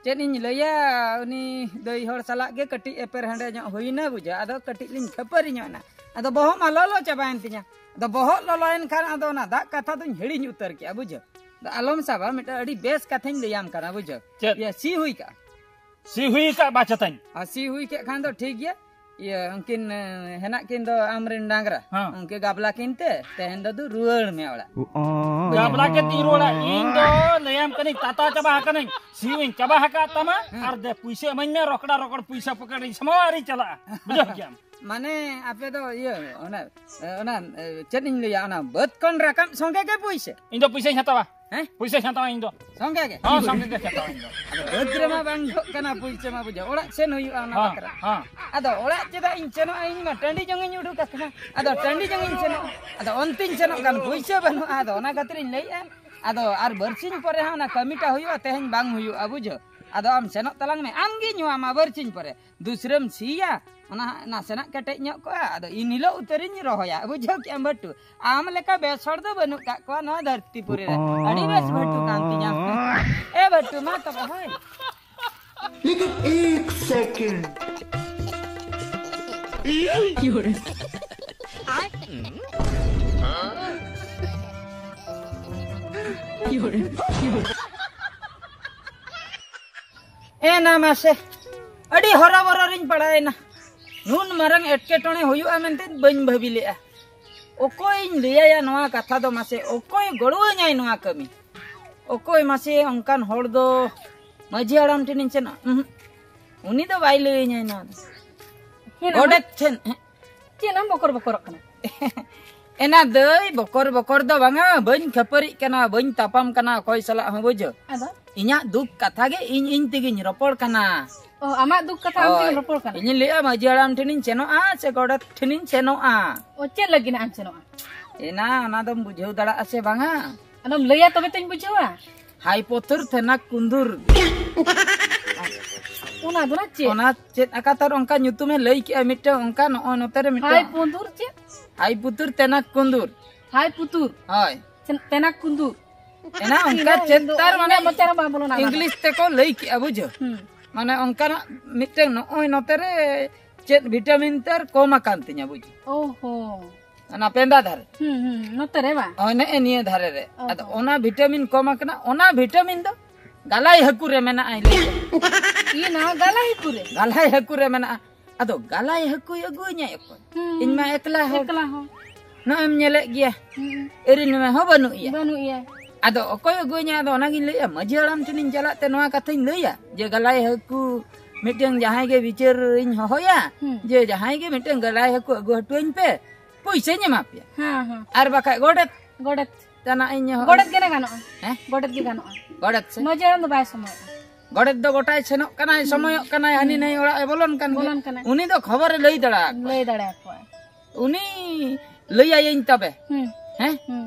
ᱪᱮᱫ ᱤᱧ ᱞᱟᱹᱭᱟ, ᱩᱱᱤ ᱫᱟᱹᱭ ᱦᱚᱲ ᱥᱟᱞᱟᱜ ᱜᱮ ᱠᱟᱹᱴᱤᱡ ᱮᱯᱮᱨ ᱦᱮᱸᱰᱮ ᱧᱚᱜ ᱦᱩᱭᱱᱟ, ᱵᱩᱡᱷᱟᱹᱣ᱾ ᱟᱫᱚ ᱠᱟᱹᱴᱤᱡ ᱞᱤᱧ ᱠᱷᱟᱹᱯᱟᱹᱨᱤ ᱧᱚᱜ ᱮᱱᱟ᱾ ᱟᱫᱚ ᱵᱚᱦᱚᱜ ᱢᱟ ᱞᱚᱞᱚ ᱪᱟᱵᱟᱭᱮᱱ ᱛᱤᱧᱟ᱾ ᱟᱫᱚ ᱵᱚᱦᱚᱜ ᱞᱚᱞᱚᱭᱮᱱ ᱠᱷᱟᱱ ᱟᱫᱚ ᱚᱱᱟ ᱫᱟᱜ ᱠᱟᱛᱷᱟ ᱫᱚᱧ ᱦᱤᱲᱤᱧ ᱩᱛᱟᱹᱨ ᱠᱮᱜᱼᱟ, ᱵᱩᱡᱷᱟᱹᱣ᱾ ᱟᱫᱚ ᱟᱞᱚᱢ ᱥᱟᱵᱟ, ᱢᱤᱫᱴᱟᱝ ᱟᱹᱰᱤ ᱵᱮᱥ ᱠᱟᱛᱷᱟᱧ ᱞᱟᱹᱭᱟᱢ ᱠᱟᱱᱟ, ᱵᱩᱡᱷᱟᱹᱣ᱾ ᱪᱮᱫ? ᱤᱭᱟᱹ, ᱥᱤ ᱦᱩᱭ ᱠᱟᱜᱼᱟ᱾ ᱥᱤ ᱦᱩᱭ ᱠᱟᱜ ᱵᱟ ᱪᱮᱛᱟᱧ? ᱟᱨ ᱥᱤ ᱦᱩᱭ ᱠᱮᱫ ᱠᱷᱟᱱ ᱫᱚ ᱴᱷᱤᱠ ᱜᱮᱭᱟ᱾ ᱤᱭᱟᱹ, ᱩᱱᱠᱤᱱ, ᱮ, ᱦᱮᱱᱟᱜ ᱠᱤᱱ ᱫᱚ ᱟᱢᱨᱮᱱ ᱰᱟᱝᱨᱟ᱾ ᱦᱮᱸ᱾ ᱩᱱᱠᱤᱱ ᱜᱟᱵᱞᱟ ᱠᱤᱱ ᱛᱮ, ᱛᱮᱦᱮᱧ ᱫᱚ ᱫᱩ ᱨᱩᱣᱟᱹᱲ ᱢᱮ ᱚᱲᱟᱜ᱾ ᱜᱟᱵᱞᱟ ᱠᱮᱫ ᱛᱤᱧ ᱨᱩᱣᱟᱹᱲᱟ᱾ ᱤᱧ ᱫᱚ ᱞᱟᱹᱭᱟᱢ ᱠᱟᱹᱱᱟᱹᱧ, ᱛᱟᱛᱟ ᱪᱟᱵᱟ ᱟᱠᱟᱱᱟᱹᱧ, ᱥᱤᱭᱩᱧ ᱪᱟᱵᱟ ᱟᱠᱟᱫ ᱛᱟᱢᱟ, ᱦᱮᱸ᱾ ᱟᱨ ᱫᱮ ᱯᱩᱭᱥᱟᱹ ᱤᱢᱟᱹᱧ ᱢᱮ, ᱨᱚᱠᱲᱟ ᱨᱚᱠᱲ ᱯᱩᱭᱥᱟᱹ ᱯᱚᱠᱮᱴ ᱤᱧ ᱥᱟᱢᱟᱣᱟ ᱟᱨᱤᱧ ᱪᱟᱞᱟᱜᱼᱟ᱾ ᱵᱩᱡᱷᱟᱹᱣ ᱠᱮᱜᱼᱟᱢ? ᱢᱟᱱᱮ ᱟᱯᱮ ᱫᱚ ᱤᱭᱟᱹ, ᱚᱱᱟ, ᱮ, ᱚᱱᱟ, ᱮ, ᱪᱮᱫ ᱤᱧ ᱞᱟᱹᱭᱟ, ᱚᱱᱟ ᱵᱟᱹᱫᱽ ᱠᱷᱚᱱ ᱨᱟᱠᱟᱵ ᱥᱚᱸᱜᱮ ᱜᱮ ᱯᱩᱭᱥᱟᱹ? ᱤᱧ ᱫᱚ ᱯᱩᱭᱥᱟᱹᱧ ᱦᱟᱛᱟᱣᱟ᱾ ᱦᱮᱸ? ᱯᱩᱭᱥᱟᱹᱧ ᱦᱟᱛᱟᱣᱟ ᱤᱧ ᱫᱚ᱾ ᱥᱚᱸᱜᱮ ᱜᱮ? ᱦᱚᱸ, ᱥᱚᱸᱜᱮ ᱜᱮ ᱦᱟᱛᱟᱣᱟ ᱤᱧ ᱫᱚ᱾ ᱟᱫᱚ ᱵᱟᱹᱫᱽ ᱨᱮᱢᱟ ᱵᱟᱝ ᱡᱷᱚᱜ ᱠᱟᱱᱟ ᱯᱩᱭᱥᱟᱹ ᱢᱟ, ᱵᱩᱡᱷᱟᱹᱣ᱾ ᱚᱲᱟᱜ ᱥᱮᱱ ᱦᱩᱭᱩᱜᱼᱟ ᱚᱱᱟ ᱦᱚᱸ, ᱵᱟᱠᱷᱨᱟ᱾ ᱦᱚᱸ᱾ ᱟᱫᱚ ᱚᱲᱟᱜ ᱪᱮᱫᱟᱜ ᱤᱧ ᱥᱮᱱᱚᱜᱼᱟ? ᱤᱧ ᱢᱟ ᱴᱟᱺᱰᱤ ᱡᱚᱝ ᱤᱧ ᱩᱰᱩᱠ ᱟᱠᱟᱱᱟ᱾ ᱟᱫᱚ ᱴᱟᱺᱰᱤ ᱡᱚᱝ ᱤᱧ ᱥᱮᱱᱚᱜᱼᱟ᱾ ᱟᱫᱚ ᱚᱱᱛᱮᱧ ᱥᱮᱱᱚᱜ ᱠᱷᱟᱱ ᱯᱩᱭᱥᱟᱹ ᱵᱟᱹᱱᱩᱜᱼᱟ᱾ ᱟᱫᱚ ᱚᱱᱟ ᱠᱷᱟᱹᱛᱤᱨ ᱤᱧ ᱞᱟᱹᱭᱮᱫᱼᱟ, ᱟᱫᱚ ᱟᱨ ᱵᱟᱨᱥᱤᱧ ᱯᱚᱨᱮ ᱦᱟᱸᱜ ᱚᱱᱟ ᱠᱟᱹᱢᱤᱴᱟ ᱦᱩᱭᱩᱜᱼᱟ, ᱛᱮᱦᱮᱧ ᱵᱟᱝ ᱦᱩᱭᱩᱜᱼᱟ, ᱵᱩᱡᱷᱟᱹᱣ᱾ ᱟᱫᱚ ᱟᱢ ᱥᱮᱱᱚᱜ ᱛᱟᱞᱟᱝ ᱢᱮ, ᱟᱢ ᱜᱮ ᱧᱩᱣᱟᱢᱟ ᱵᱟᱨᱥᱤᱧ ᱯᱚᱨᱮ᱾ ᱫᱩᱥᱨᱟᱹᱢ ᱥᱤᱭᱟ, ᱚᱱᱟ ᱦᱟᱸᱜ ᱱᱟᱥᱮᱱᱟᱜ ᱠᱮᱴᱮᱡ ᱧᱚᱜ ᱠᱚᱜᱼᱟ, ᱟᱫᱚ ᱤᱱ ᱦᱤᱞᱳᱜ ᱩᱛᱟᱹᱨᱤᱧ ᱨᱚᱦᱚᱭᱟ, ᱵᱩᱡᱷᱟᱹᱣ ᱠᱮᱜᱼᱟᱢ ᱵᱷᱟᱹᱴᱩ? ᱟᱢ ᱞᱮᱠᱟ ᱵᱮᱥ ᱦᱚᱲ ᱫᱚ ᱵᱟᱹᱱᱩᱜ ᱠᱟᱜ ᱠᱚᱣᱟ ᱱᱚᱣᱟ ᱫᱷᱟᱹᱨᱛᱤ ᱯᱩᱨᱤ ᱨᱮ᱾ ᱟᱹᱰᱤ ᱵᱮᱥ ᱵᱷᱟᱹᱴᱩ ᱠᱟᱱ ᱛᱤᱧᱟᱢ᱾ ᱮ ᱵᱷᱟᱹᱴᱩ, ᱢᱟ ᱛᱚᱵᱮ ᱦᱳᱭ᱾ ᱞᱮᱠᱤᱱ ᱮᱠ ᱥᱮᱠᱮᱱᱰ᱾ ᱮ ᱱᱟ ᱢᱟᱥᱮ, ᱟᱹᱰᱤ ᱦᱚᱨᱚᱵᱚᱨᱚ ᱨᱤᱧ ᱯᱟᱲᱟᱣᱮᱱᱟ᱾ ᱱᱩᱱ ᱢᱟᱨᱟᱝ ᱮᱴᱠᱮᱴᱚᱬᱮ ᱦᱩᱭᱩᱜᱼᱟ ᱢᱮᱱᱛᱮ ᱵᱟᱹᱧ ᱵᱷᱟᱹᱵᱤ ᱞᱮᱜᱼᱟ᱾ ᱚᱠᱚᱭᱤᱧ ᱞᱟᱹᱭᱟᱭᱟ ᱱᱚᱣᱟ ᱠᱟᱛᱷᱟ ᱫᱚ ᱢᱟᱥᱮ? ᱚᱠᱚᱭ ᱜᱚᱲᱚᱣᱟᱹᱧᱟᱭ ᱱᱚᱣᱟ ᱠᱟᱹᱢᱤ? ᱚᱠᱚᱭ ᱢᱟᱥᱮ ᱚᱱᱠᱟᱱ ᱦᱚᱲ ᱫᱚ? ᱢᱟᱹᱡᱷᱤ ᱦᱟᱲᱟᱢ ᱴᱷᱮᱱᱤᱧ ᱥᱮᱱᱚᱜᱼᱟ? ᱩᱸᱦᱩᱸ, ᱩᱱᱤ ᱫᱚ ᱵᱟᱭ ᱞᱟᱹᱭᱟᱹᱧᱟᱭ ᱱᱚᱣᱟ ᱫᱚ᱾ ᱦᱮᱸ, ᱜᱚᱰᱮᱛ ᱴᱷᱮᱱ᱾ ᱪᱮᱫ ᱮᱢ ᱵᱚᱠᱚᱨ ᱵᱚᱠᱚᱨᱚᱜ ᱠᱟᱱᱟ? ᱮᱱᱟ ᱫᱟᱹᱭ, ᱵᱚᱠᱚᱨ ᱵᱚᱠᱚᱨ ᱫᱚ ᱵᱟᱝᱟ, ᱵᱟᱹᱧ ᱠᱷᱟᱹᱯᱟᱹᱨᱤᱜ ᱠᱟᱱᱟ, ᱵᱟᱹᱧ ᱛᱟᱯᱟᱢ ᱠᱟᱱᱟ ᱚᱠᱚᱭ ᱥᱟᱞᱟᱜ ᱦᱚᱸ, ᱵᱩᱡᱷᱟᱹᱣ᱾ ᱟᱫᱚ? ᱤᱧᱟᱹᱜ ᱫᱩᱠ ᱠᱟᱛᱷᱟ ᱜᱮ ᱤᱧ ᱤᱧ ᱛᱮᱜᱤᱧ ᱨᱚᱯᱚᱲ ᱠᱟᱱᱟ᱾ ᱚ, ᱟᱢᱟᱜ ᱫᱩᱠ ᱠᱟᱛᱷᱟ ᱟᱢ ᱛᱮᱜᱮᱢ ᱦᱳᱭ᱾ ᱨᱚᱯᱚᱲ ᱠᱟᱱᱟ? ᱤᱧᱤᱧ ᱞᱟᱹᱭᱮᱜᱼᱟ, ᱢᱟᱹᱡᱷᱤ ᱦᱟᱲᱟᱢ ᱴᱷᱮᱱᱤᱧ ᱥᱮᱱᱚᱜᱼᱟ ᱥᱮ ᱜᱚᱰᱮᱛ ᱴᱷᱮᱱᱤᱧ ᱥᱮᱱᱚᱜᱼᱟ? ᱚ, ᱪᱮᱫ ᱞᱟᱹᱜᱤᱫ ᱱᱟᱜ ᱮᱢ ᱥᱮᱱᱚᱜᱼᱟ? ᱮᱱᱟ, ᱚᱱᱟ ᱫᱚᱢ ᱵᱩᱡᱷᱟᱹᱣ ᱫᱟᱲᱮᱭᱟᱜᱼᱟ ᱥᱮ ᱵᱟᱝᱟ? ᱟᱫᱚᱢ ᱞᱟᱹᱭᱟ ᱛᱚᱵᱮ ᱛᱚᱧ ᱵᱩᱡᱷᱟᱹᱣᱟ᱾ ᱦᱟᱭ ᱯᱚᱛᱩᱨ ᱛᱮᱱᱟ ᱠᱩᱸᱫᱩᱨ᱾ ᱚᱱᱟ ᱫᱚ ᱱᱟᱜ ᱪᱮᱫ? ᱚᱱᱟ ᱪᱮᱫ ᱟᱠᱟᱛᱟᱨ ᱚᱱᱠᱟ ᱧᱩᱛᱩᱢᱮ ᱞᱟᱹᱭ ᱠᱮᱜᱼᱟ ᱢᱤᱫᱴᱟᱝ, ᱚᱱᱠᱟ ᱱᱚᱜᱼᱚᱭ ᱱᱚᱛᱮ ᱨᱮ ᱢᱤᱫᱴᱟᱝ᱾ ᱦᱟᱭ ᱯᱚᱛᱩᱨ ᱪᱮᱫ? ᱦᱟᱭ ᱯᱩᱛᱩᱨ ᱛᱮᱱᱟ ᱠᱩᱸᱫᱩᱨ᱾ ᱦᱟᱭ ᱯᱩᱛᱩᱨ᱾ ᱦᱳᱭ᱾ ᱪᱮᱫ, ᱛᱮᱱᱟ ᱠᱩᱸᱫᱩᱨ᱾ ᱮᱱᱟ ᱚᱱᱠᱟ ᱤᱧ ᱫᱚ, ᱪᱮᱫ ᱤᱧ ᱫᱚ ᱛᱟᱨ ᱤᱧᱟᱹᱜ ᱢᱟᱱᱮ ᱢᱚᱪᱟ ᱨᱮ ᱵᱟᱝ ᱵᱚᱞᱚᱱᱟ ᱚᱱᱟ ᱫᱚ᱾ ᱤᱝᱞᱤᱥ ᱛᱮᱠᱚ ᱞᱟᱹᱭ ᱠᱮᱜᱼᱟ, ᱵᱩᱡᱷᱟᱹᱣ? ᱦᱩᱸ᱾ ᱢᱟᱱᱮ ᱚᱱᱠᱟᱱᱟᱜ ᱢᱤᱫᱴᱟᱝ ᱱᱚᱜᱼᱚᱭ ᱱᱚᱛᱮ ᱨᱮ ᱪᱮᱫ ᱵᱷᱤᱴᱟᱢᱤᱱ ᱛᱟᱨ ᱠᱚᱢ ᱟᱠᱟᱱ ᱛᱤᱧᱟ, ᱵᱩᱡᱷᱟᱹᱣ? ᱚ ᱦᱚᱸ᱾ ᱚᱱᱟ ᱯᱮᱸᱫᱟ ᱫᱷᱟᱨᱮ᱾ ᱦᱩᱸ, ᱦᱩᱸ, ᱱᱚᱛᱮ ᱨᱮ ᱵᱟᱝ? ᱦᱳᱭ, ᱱᱮᱜᱼᱮ ᱱᱤᱭᱟᱹ ᱫᱷᱟᱨᱮ ᱨᱮ᱾ ᱚ ᱟᱫᱚ ᱦᱚᱸ᱾ ᱚᱱᱟ ᱵᱷᱤᱴᱟᱢᱤᱱ ᱠᱚᱢ ᱟᱠᱟᱱᱟ, ᱚᱱᱟ ᱵᱷᱤᱴᱟᱢᱤᱱ ᱫᱚ ᱜᱟᱞᱟᱭ ᱦᱟᱹᱠᱩ ᱨᱮ ᱢᱮᱱᱟᱜᱼᱟ, ᱤᱧ ᱞᱟᱹᱭ ᱫᱟ᱾ ᱤᱭᱟᱹ, ᱱᱚᱣᱟ ᱜᱟᱞᱟᱭ ᱦᱟᱹᱠᱩ ᱨᱮ? ᱜᱟᱞᱟᱭ ᱦᱟᱹᱠᱩ ᱨᱮ ᱢᱮᱱᱟᱜᱼᱟ᱾ ᱟᱫᱚ ᱜᱟᱞᱟᱭ ᱦᱟᱹᱠᱩᱭ ᱟᱹᱜᱩᱣᱟᱹᱧᱟᱭ ᱚᱠᱚᱭ? ᱦᱩᱸ᱾ ᱤᱧ ᱢᱟ ᱮᱠᱞᱟ ᱦᱚᱲ᱾ ᱮᱠᱞᱟ ᱦᱚᱲ᱾ ᱱᱚᱜᱼᱚᱭ ᱮᱢ ᱧᱮᱞᱮᱫ ᱜᱮᱭᱟ᱾ ᱦᱩᱸ᱾ ᱮᱨᱤᱞ ᱢᱮᱢᱮ ᱦᱚᱸ ᱵᱟᱹᱱᱩᱜ ᱮᱭᱟ᱾ ᱵᱟᱹᱱᱩᱜ ᱮᱭᱟ᱾ ᱟᱫᱚ ᱚᱠᱚᱭ ᱟᱹᱜᱩᱣᱟᱹᱧᱟ? ᱟᱫᱚ ᱚᱱᱟᱜᱤᱧ ᱞᱟᱹᱭᱮᱜᱼᱟ, ᱢᱟᱹᱡᱷᱤ ᱦᱟᱲᱟᱢ ᱴᱷᱮᱱᱤᱧ ᱪᱟᱞᱟᱜ ᱛᱮ ᱱᱚᱣᱟ ᱠᱟᱛᱷᱟᱧ ᱞᱟᱹᱭᱟ ᱡᱮ ᱜᱟᱞᱟᱭ ᱦᱟᱹᱠᱩ ᱢᱤᱫᱴᱟᱝ ᱡᱟᱦᱟᱸᱭ ᱜᱮ ᱵᱤᱪᱟᱹᱨᱤᱧ ᱦᱚᱦᱚᱭᱟ, ᱦᱩᱸ᱾ ᱡᱮ ᱡᱟᱦᱟᱸᱭ ᱜᱮ ᱢᱤᱫᱴᱟᱝ ᱜᱟᱞᱟᱭ ᱦᱟᱹᱠᱩ ᱟᱹᱜᱩ ᱦᱚᱴᱚᱣᱟᱹᱧ ᱯᱮ, ᱯᱩᱭᱥᱟᱹᱧ ᱮᱢᱟ ᱯᱮᱭᱟ᱾ ᱦᱮᱸ, ᱦᱮᱸ᱾ ᱟᱨ ᱵᱟᱠᱷᱟᱡ ᱜᱚᱰᱮᱛ ᱜᱚᱰᱮᱛ᱾ ᱛᱟᱱᱟᱜ ᱤᱧ ᱦᱚᱦᱚ- ᱜᱚᱰᱮᱛ ᱜᱮ ᱜᱟᱱᱚᱜᱼᱟ᱾ ᱦᱮᱸ? ᱜᱚᱰᱮᱛ ᱜᱮ ᱜᱟᱱᱚᱜᱼᱟ᱾ ᱜᱚᱰᱮᱛ ᱥᱮ? ᱢᱟᱹᱡᱷᱤ ᱦᱟᱲᱟᱢ ᱫᱚ ᱵᱟᱭ ᱥᱚᱢᱚᱭᱚᱜᱼᱟ᱾ ᱜᱚᱰᱮᱛ ᱫᱚ ᱜᱚᱴᱟᱭ ᱥᱮᱱᱚᱜ ᱠᱟᱱᱟᱭ, ᱦᱩᱸ᱾ ᱥᱚᱢᱚᱭᱚᱜ ᱠᱟᱱᱟᱭ, ᱦᱟᱹᱱᱤ ᱦᱩᱸ᱾ ᱱᱟᱹᱭ ᱚᱲᱟᱜ ᱮ ᱵᱚᱞᱚᱱ ᱠᱟᱱ ᱜᱮ᱾ ᱵᱚᱞᱚᱱ ᱠᱟᱱᱟᱭ᱾ ᱩᱱᱤ ᱫᱚ ᱠᱷᱚᱵᱚᱨᱮ ᱞᱟᱹᱭ ᱫᱟᱲᱮᱭᱟᱠᱚᱣᱟ᱾ ᱞᱟᱹᱭ ᱫᱟᱲᱮᱭᱟᱠᱚᱣᱟ᱾ ᱩᱱᱤ ᱞᱟᱹᱭ ᱟᱭᱟᱹᱧ ᱛᱚᱵᱮ᱾ ᱦᱩᱸ᱾ ᱦᱮᱸ? ᱦᱩᱸ᱾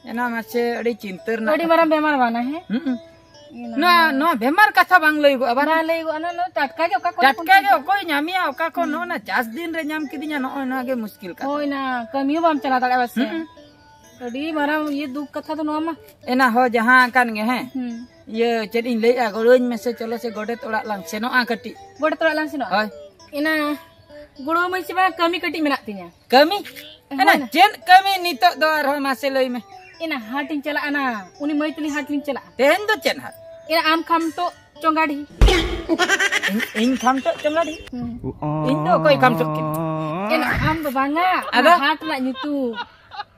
ᱮᱱᱟ ᱢᱟᱥᱮ ᱟᱹᱰᱤ ᱪᱤᱱᱛᱟᱹ ᱨᱮᱱᱟᱜ ᱟᱹᱰᱤ ᱠᱟᱛᱷᱟ᱾ ᱢᱟᱨᱟᱝ ᱵᱮᱢᱟᱨ ᱵᱟᱱᱟ, ᱦᱮᱸ? ᱦᱩᱸ᱾ ᱤᱱᱟ᱾ ᱱᱚᱣᱟ, ᱱᱚᱣᱟ ᱵᱮᱢᱟᱨ ᱠᱟᱛᱷᱟ ᱵᱟᱝ ᱞᱟᱹᱭᱚᱜᱼᱟ, ᱵᱟᱝ? ᱵᱟᱝ ᱞᱟᱹᱭᱚᱜᱼᱟ, ᱱᱚᱣᱟ, ᱱᱚᱣᱟ ᱴᱟᱴᱠᱟ ᱜᱮ ᱚᱠᱟ ᱠᱚᱨᱮ ᱴᱟᱴᱠᱟ ᱠᱷᱚᱱ ᱜᱮ ᱪᱚ᱾ ᱚᱠᱚᱭ ᱧᱟᱢᱮᱭᱟ, ᱚᱠᱟ ᱠᱷᱚᱱ? ᱦᱩᱸ᱾ ᱱᱚᱜᱼᱚ ᱱᱟ ᱪᱟᱥ ᱫᱤᱱ ᱨᱮ ᱧᱟᱢ ᱠᱤᱫᱤᱧᱟ, ᱱᱚᱜᱼᱚᱭ ᱱᱚᱣᱟ ᱜᱮ ᱢᱩᱥᱠᱤᱞ ᱠᱟᱛᱷᱟ᱾ ᱦᱳᱭ ᱱᱟ, ᱠᱟᱹᱢᱤ ᱦᱚᱸ ᱵᱟᱢ ᱪᱟᱞᱟᱣ ᱫᱟᱲᱮᱭᱟᱜᱼᱟ ᱥᱮ᱾ ᱦᱩᱸ᱾ ᱟᱹᱰᱤ ᱢᱟᱨᱟᱝ ᱤᱭᱟᱹ ᱫᱩᱠ ᱠᱟᱛᱷᱟ ᱫᱚ ᱱᱚᱣᱟ ᱢᱟ᱾ ᱮᱱᱟ ᱦᱚᱸ ᱡᱟᱦᱟᱸ ᱠᱟᱱ ᱜᱮ, ᱦᱮᱸ? ᱦᱩᱸ᱾ ᱤᱭᱟᱹ, ᱪᱮᱫ ᱤᱧ ᱞᱟᱹᱭᱮᱜᱼᱟ, ᱜᱚᱲᱚᱣᱟᱹᱧ ᱢᱮᱥᱮ, ᱪᱚᱞᱚ ᱥᱮ ᱜᱚᱰᱮᱛ ᱚᱲᱟᱜ ᱞᱟᱝ ᱥᱮᱱᱚᱜᱼᱟ ᱠᱟᱹᱴᱤᱡ᱾ ᱜᱚᱰᱮᱛ ᱚᱲᱟᱜ ᱞᱟᱝ ᱥᱮᱱᱚᱜᱼᱟ? ᱦᱳᱭ᱾ ᱮᱱᱟ, ᱜᱚᱲᱚᱣᱟᱹᱢᱟᱹᱧ ᱥᱮ ᱵᱟᱝ, ᱠᱟᱹᱢᱤ ᱠᱟᱹᱴᱤᱡ ᱢᱮᱱᱟᱜ ᱛᱤᱧᱟ᱾ ᱠᱟᱹᱢᱤ? ᱦᱳᱭ᱾ ᱮᱱᱟ, ᱪᱮᱫ ᱠᱟᱹᱢᱤ ᱱᱤᱛᱚᱜ ᱫᱚ ᱟᱨᱦᱚᱸ ᱢᱟᱥᱮ ᱞᱟᱹᱭ ᱢᱮ᱾ ᱮᱱᱟ, ᱦᱟᱴ ᱤᱧ ᱪᱟᱞᱟᱜᱼᱟ ᱱᱟ, ᱩᱱᱤ ᱢᱟᱹᱭ ᱛᱟᱹᱞᱤᱧ ᱦᱟᱴ ᱞᱤᱧ ᱪᱟᱞᱟᱜᱼᱟ᱾ ᱛᱮᱦᱮᱧ ᱫᱚ ᱪᱮᱫ ᱦᱟᱴ? ᱮᱱᱟ, ᱟᱢ ᱠᱷᱟᱢᱴᱚᱜ ᱪᱚᱝᱜᱟᱰᱤ᱾ ᱤᱧ, ᱤᱧ ᱠᱷᱟᱢᱴᱚᱜ ᱪᱚᱝᱜᱟᱰᱤ? ᱦᱩᱸ᱾ ᱤᱧ ᱫᱚ ᱚᱠᱚᱭ ᱠᱷᱟᱢᱴᱚᱜ ᱠᱤᱧ? ᱮᱱᱟ, ᱟᱢ ᱫᱚ ᱵᱟᱝᱟ, ᱟᱫᱚ? ᱚᱱᱟ ᱦᱟᱴ ᱨᱮᱱᱟᱜ ᱧᱩᱛᱩᱢ᱾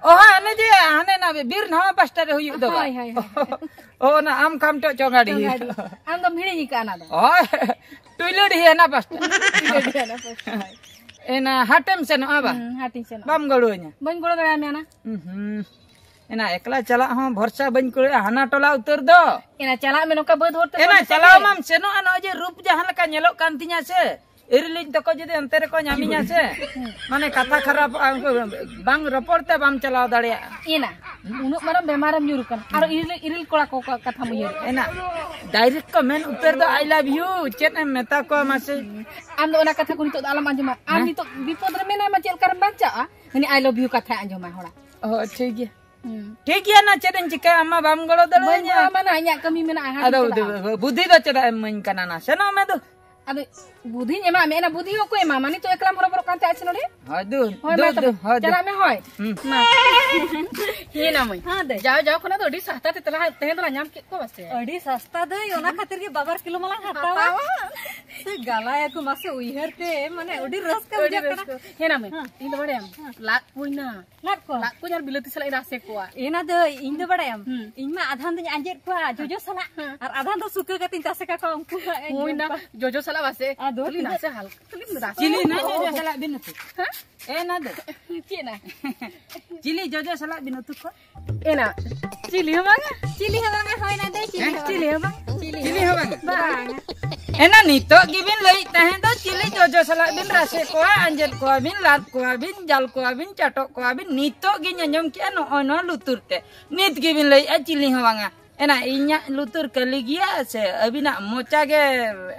ᱚ, ᱦᱟᱱᱮ ᱡᱮ, ᱦᱟᱱᱮ ᱱᱟ ᱵᱤᱨ ᱱᱟᱣᱟ ᱯᱟᱥᱴᱟ ᱨᱮ ᱦᱩᱭᱩᱜ ᱫᱚ ᱵᱟ? ᱦᱳᱭ, ᱦᱳᱭ, ᱦᱳᱭ᱾ ᱚ, ᱚᱱᱟ ᱟᱢ ᱠᱷᱟᱢᱴᱚᱜ ᱪᱚᱝᱜᱟᱰᱤ᱾ ᱪᱚᱝᱜᱟᱰᱤ᱾ ᱟᱢ ᱫᱚᱢ ᱦᱤᱲᱤᱧ ᱟᱠᱟᱫᱼᱟ ᱚᱱᱟ ᱫᱚ᱾ ᱦᱳᱭ, ᱴᱩᱭᱞᱟᱹᱰᱤ ᱦᱟᱱᱟ ᱯᱟᱥᱴᱟ᱾ ᱴᱩᱭᱞᱟᱹᱰᱤ ᱦᱟᱱᱟ ᱯᱟᱥᱴᱟ, ᱦᱳᱭ᱾ ᱮᱱᱟ ᱦᱟᱴᱮᱢ ᱥᱮᱱᱚᱜᱼᱟ ᱵᱟ? ᱦᱩᱸ, ᱦᱟᱴᱤᱧ ᱥᱮᱱᱚᱜᱼᱟ᱾ ᱵᱟᱢ ᱜᱚᱲᱚᱣᱟᱹᱧᱟ? ᱵᱟᱹᱧ ᱜᱚᱲᱚ ᱫᱟᱲᱮᱭᱟᱢᱟ ᱚᱱᱟ᱾ ᱦᱩᱸ, ᱦᱩᱸ᱾ ᱮᱱᱟ ᱮᱠᱞᱟ ᱪᱟᱞᱟᱜ ᱦᱚᱸ ᱵᱷᱚᱨᱥᱟ ᱵᱟᱹᱧ ᱠᱩᱲᱟᱹᱜᱼᱟ, ᱦᱟᱱᱟ ᱴᱚᱞᱟ ᱩᱛᱟᱹᱨ ᱫᱚ᱾ ᱮᱱᱟ ᱪᱟᱞᱟᱜ ᱢᱮ ᱱᱚᱝᱠᱟ ᱵᱟᱹᱫᱽ ᱦᱚᱨ ᱛᱮ ᱮᱱᱟ ᱵᱟᱹᱫᱽ ᱪᱟᱞᱟᱣ ᱥᱮᱫ ᱜᱮ᱾ ᱢᱟᱢ ᱥᱮᱱᱚᱜᱼᱟ, ᱱᱚᱜᱼᱚᱭ ᱡᱮ ᱨᱩᱯ ᱡᱟᱦᱟᱸ ᱞᱮᱠᱟ ᱧᱮᱞᱚᱜ ᱠᱟᱱ ᱛᱤᱧᱟ ᱥᱮ, ᱤᱨᱤᱞᱤᱧ ᱛᱟᱠᱚ ᱡᱩᱫᱤ ᱚᱱᱛᱮ ᱨᱮᱠᱚ ᱧᱟᱢᱤᱧᱟ ᱥᱮ, ᱦᱩᱸ᱾ ᱢᱟᱱᱮ ᱠᱟᱛᱷᱟ ᱠᱷᱟᱨᱟᱯᱚᱜᱼᱟ, ᱩᱱᱠᱩ ᱵᱟᱝ ᱨᱚᱯᱚᱲ ᱛᱮ ᱵᱟᱢ ᱪᱟᱞᱟᱣ ᱫᱟᱲᱮᱭᱟᱜᱼᱟ᱾ ᱮᱱᱟ, ᱩᱱᱟᱹᱜ ᱢᱟᱨᱟᱝ ᱵᱮᱢᱟᱨᱮᱢ ᱧᱩᱨ ᱠᱟᱱᱟ, ᱟᱨᱚ ᱤᱨᱤᱞ, ᱤᱨᱤᱞ ᱠᱚᱲᱟ ᱠᱚ ᱠᱟ-, ᱠᱟᱛᱷᱟᱢ ᱩᱭᱦᱟᱹᱨ᱾ ᱮᱱᱟ, direct ᱠᱚ ᱢᱮᱱ ᱩᱛᱟᱹᱨ ᱫᱚ, "I love you", ᱪᱮᱫ ᱮᱢ ᱢᱮᱛᱟ ᱠᱚᱣᱟ ᱢᱟᱥᱮ? ᱟᱢ ᱫᱚ ᱚᱱᱟ ᱠᱟᱛᱷᱟ ᱠᱚ ᱱᱤᱛᱚᱜ ᱫᱚ ᱟᱞᱚᱢ ᱟᱸᱡᱚᱢᱟ᱾ ᱟᱢ ᱦᱮᱸ? ᱱᱤᱛᱚᱜ ᱵᱤᱯᱚᱫ ᱨᱮ ᱢᱮᱱᱟᱢᱟ, ᱪᱮᱫ ᱞᱮᱠᱟᱨᱮᱢ ᱵᱟᱧᱪᱟᱜᱼᱟ? ᱩᱱᱤ "I love you" ᱠᱟᱛᱷᱟᱭ ᱟᱸᱡᱚᱢᱟ ᱦᱚᱲᱟᱜ᱾ ᱚ, ᱴᱷᱤᱠ ᱜᱮᱭᱟ᱾ ᱦᱩᱸ᱾ ᱴᱷᱤᱠ ᱜᱮᱭᱟ, ᱱᱟ ᱪᱮᱫ ᱤᱧ ᱪᱤᱠᱟᱹᱭᱟ, ᱟᱢ ᱢᱟ ᱵᱟᱢ ᱜᱚᱲᱚ ᱵᱟᱹᱧ ᱫᱟᱲᱮᱭᱟᱹᱧᱟ᱾ ᱜᱚᱲᱚ ᱟᱢᱟ ᱱᱟ, ᱤᱧᱟᱹᱜ ᱠᱟᱹᱢᱤ ᱢᱮᱱᱟᱜᱼᱟ, ᱦᱟᱴ ᱟᱫᱚ ᱤᱧ ᱪᱟᱞᱟᱜᱼᱟ᱾ ᱵᱩᱫᱷᱤ ᱫᱚ ᱪᱮᱫᱟᱜ ᱮᱢ ᱤᱢᱟᱹᱧ ᱠᱟᱱᱟ ᱱᱟ? ᱥᱮᱱᱚᱜ ᱢᱮ ᱫᱩ᱾ ᱟᱫᱚ ᱵᱩᱫᱷᱤᱧ ᱮᱢᱟᱜ ᱢᱮ, ᱮᱱᱟ ᱵᱩᱫᱷᱤ ᱦᱚᱸ ᱚᱠᱚᱭ ᱮᱢᱟᱢᱟ? ᱱᱤᱛᱚᱜ ᱮᱠᱞᱟᱢ ᱦᱚᱨᱚᱵᱚᱨᱚᱜ ᱠᱟᱱ ᱛᱟᱦᱮᱸ ᱟᱪᱷᱮ ᱱᱚᱰᱮ? ᱦᱳᱭ ᱫᱩ, ᱦᱳᱭ, ᱫᱩ, ᱢᱟ ᱛᱚᱵᱮ, ᱫᱩ, ᱦᱳᱭ ᱫᱩ᱾ ᱪᱟᱞᱟᱜ ᱢᱮ, ᱦᱳᱭ᱾ ᱦᱩᱸ᱾ ᱢᱟ᱾ ᱦᱮᱸ, ᱫᱟᱹᱭ᱾ ᱡᱟᱣ, ᱡᱟᱣ ᱠᱷᱚᱱᱟᱜ ᱫᱚ ᱟᱹᱰᱤ ᱥᱟᱥᱛᱟ ᱛᱮ ᱛᱮᱞᱟ-, ᱛᱮᱦᱮᱧ ᱫᱚᱞᱟᱝ ᱧᱟᱢ ᱠᱮᱫ ᱠᱚᱣᱟ ᱥᱮ? ᱟᱹᱰᱤ ᱥᱟᱥᱛᱟ ᱫᱟᱹᱭ, ᱚᱱᱟ ᱠᱷᱟᱹᱛᱤᱨ ᱜᱮ ᱵᱟᱵᱟᱨ ᱠᱤᱞᱳ ᱢᱟᱞᱟᱝ ᱦᱟᱛᱟᱣᱟ᱾ ᱦᱟᱛᱟᱣᱟ᱾ ᱥᱮ ᱜᱟᱞᱟᱭᱟᱠᱚ ᱢᱟᱥᱮ ᱩᱭᱦᱟᱹᱨ ᱛᱮ, ᱢᱟᱱᱮ ᱟᱹᱰᱤ ᱨᱟᱹᱥᱠᱟᱹ ᱟᱹᱰᱤ ᱵᱩᱡᱷᱟᱹᱜ ᱠᱟᱱᱟ᱾ ᱨᱟᱹᱥᱠᱟᱹ᱾ ᱦᱮᱸ, ᱱᱟ ᱢᱟᱹᱭ, ᱦᱮᱸ᱾ ᱤᱧ ᱫᱚ ᱵᱟᱲᱟᱭᱟᱢ, ᱦᱮᱸ᱾ ᱞᱟᱫ ᱠᱚᱣᱟᱧ ᱱᱟ᱾ ᱞᱟᱫ ᱠᱚᱣᱟ? ᱞᱟᱫ ᱠᱚᱧ ᱟᱨ ᱵᱤᱞᱟᱹᱛᱤ ᱥᱟᱞᱟᱜ ᱤᱧ ᱨᱟᱥᱮ ᱠᱚᱣᱟ᱾ ᱮᱱᱟ ᱫᱟᱹᱭ, ᱤᱧ ᱫᱚ ᱵᱟᱲᱟᱭᱟᱢ, ᱦᱩᱸ᱾ ᱤᱧ ᱢᱟ ᱟᱫᱷᱟᱱ ᱫᱚᱧ ᱟᱸᱡᱮᱫ ᱠᱚᱣᱟ ᱡᱚᱡᱚ ᱥᱟᱞᱟᱜ, ᱦᱮᱸ᱾ ᱟᱨ ᱟᱫᱷᱟᱱ ᱫᱚ ᱥᱩᱠᱟᱹ ᱠᱟᱛᱮᱧ ᱛᱟᱥᱮ ᱠᱟᱠᱚᱣᱟ ᱩᱱᱠᱩ ᱦᱟᱸᱜ ᱮ ᱦᱳᱭ ᱧᱮᱞ ᱱᱟ, ᱠᱚᱣᱟ᱾ ᱡᱚᱡᱚ ᱥᱟᱞᱟᱜ ᱵᱟᱥᱮ? ᱟᱫᱚ ᱠᱷᱟᱹᱞᱤ ᱛᱤᱱᱟᱹᱜ? ᱱᱟᱥᱮ ᱦᱟᱞᱠᱟ, ᱠᱷᱟᱹᱞᱤ ᱱᱟᱥᱮ᱾ ᱪᱤᱞᱤ ᱱᱟ ᱡᱚᱡᱚ ᱥᱟᱞᱟᱜ ᱵᱤᱱ ᱩᱛᱩ? ᱦᱮᱸ? ᱮ ᱱᱟ ᱫᱚ᱾ ᱪᱮᱫ ᱱᱟ? ᱪᱤᱞᱤ ᱡᱚᱡᱚ ᱥᱟᱞᱟᱜ ᱵᱤᱱ ᱩᱛᱩ ᱠᱚᱣᱟ? ᱮᱱᱟ, ᱪᱤᱞᱤ ᱦᱚᱸ ᱵᱟᱝᱟ᱾ ᱪᱤᱞᱤ ᱦᱚᱸ ᱵᱟᱝᱟ, ᱦᱳᱭ ᱱᱟ ᱫᱚ, ᱪᱤᱞᱤ ᱦᱮᱸ, ᱦᱚᱸ ᱪᱤᱞᱤ ᱵᱟᱝᱟ᱾ ᱦᱚᱸ ᱵᱟᱝ? ᱪᱤᱞᱤ ᱪᱤᱞᱤ ᱦᱚᱸ ᱵᱟᱝᱟ᱾ ᱵᱟᱝᱟ᱾ ᱮᱱᱟ ᱱᱤᱛᱚᱜ ᱜᱮᱵᱤᱱ ᱞᱟᱹᱭᱮᱫ ᱛᱟᱦᱮᱸ ᱫᱚ, ᱪᱤᱞᱤ ᱡᱚᱡᱚ ᱥᱟᱞᱟᱜ ᱵᱤᱱ ᱨᱟᱥᱮ ᱠᱚᱣᱟ, ᱟᱸᱡᱮᱫ ᱠᱚᱣᱟ ᱵᱤᱱ, ᱞᱟᱫ ᱠᱚᱣᱟ ᱵᱤᱱ, ᱡᱟᱞ ᱠᱚᱣᱟ ᱵᱤᱱ, ᱪᱟᱴᱚᱜ ᱠᱚᱣᱟ ᱵᱤᱱ, ᱱᱤᱛᱚᱜ ᱜᱤᱧ ᱟᱸᱡᱚᱢ ᱠᱮᱜᱼᱟ ᱱᱚᱜᱼᱚᱭ ᱱᱚᱣᱟ ᱞᱩᱛᱩᱨ ᱛᱮ᱾ ᱱᱤᱛ ᱜᱮᱵᱤᱱ ᱞᱟᱹᱭᱮᱫᱼᱟ ᱪᱤᱞᱤ ᱦᱚᱸ ᱵᱟᱝᱟ᱾ ᱮᱱᱟ ᱤᱧᱟᱜ ᱞᱩᱛᱩᱨ ᱠᱟᱹᱞᱤ ᱜᱮᱭᱟ ᱥᱮ ᱟᱹᱵᱤᱱᱟᱜ ᱢᱚᱪᱟ ᱜᱮ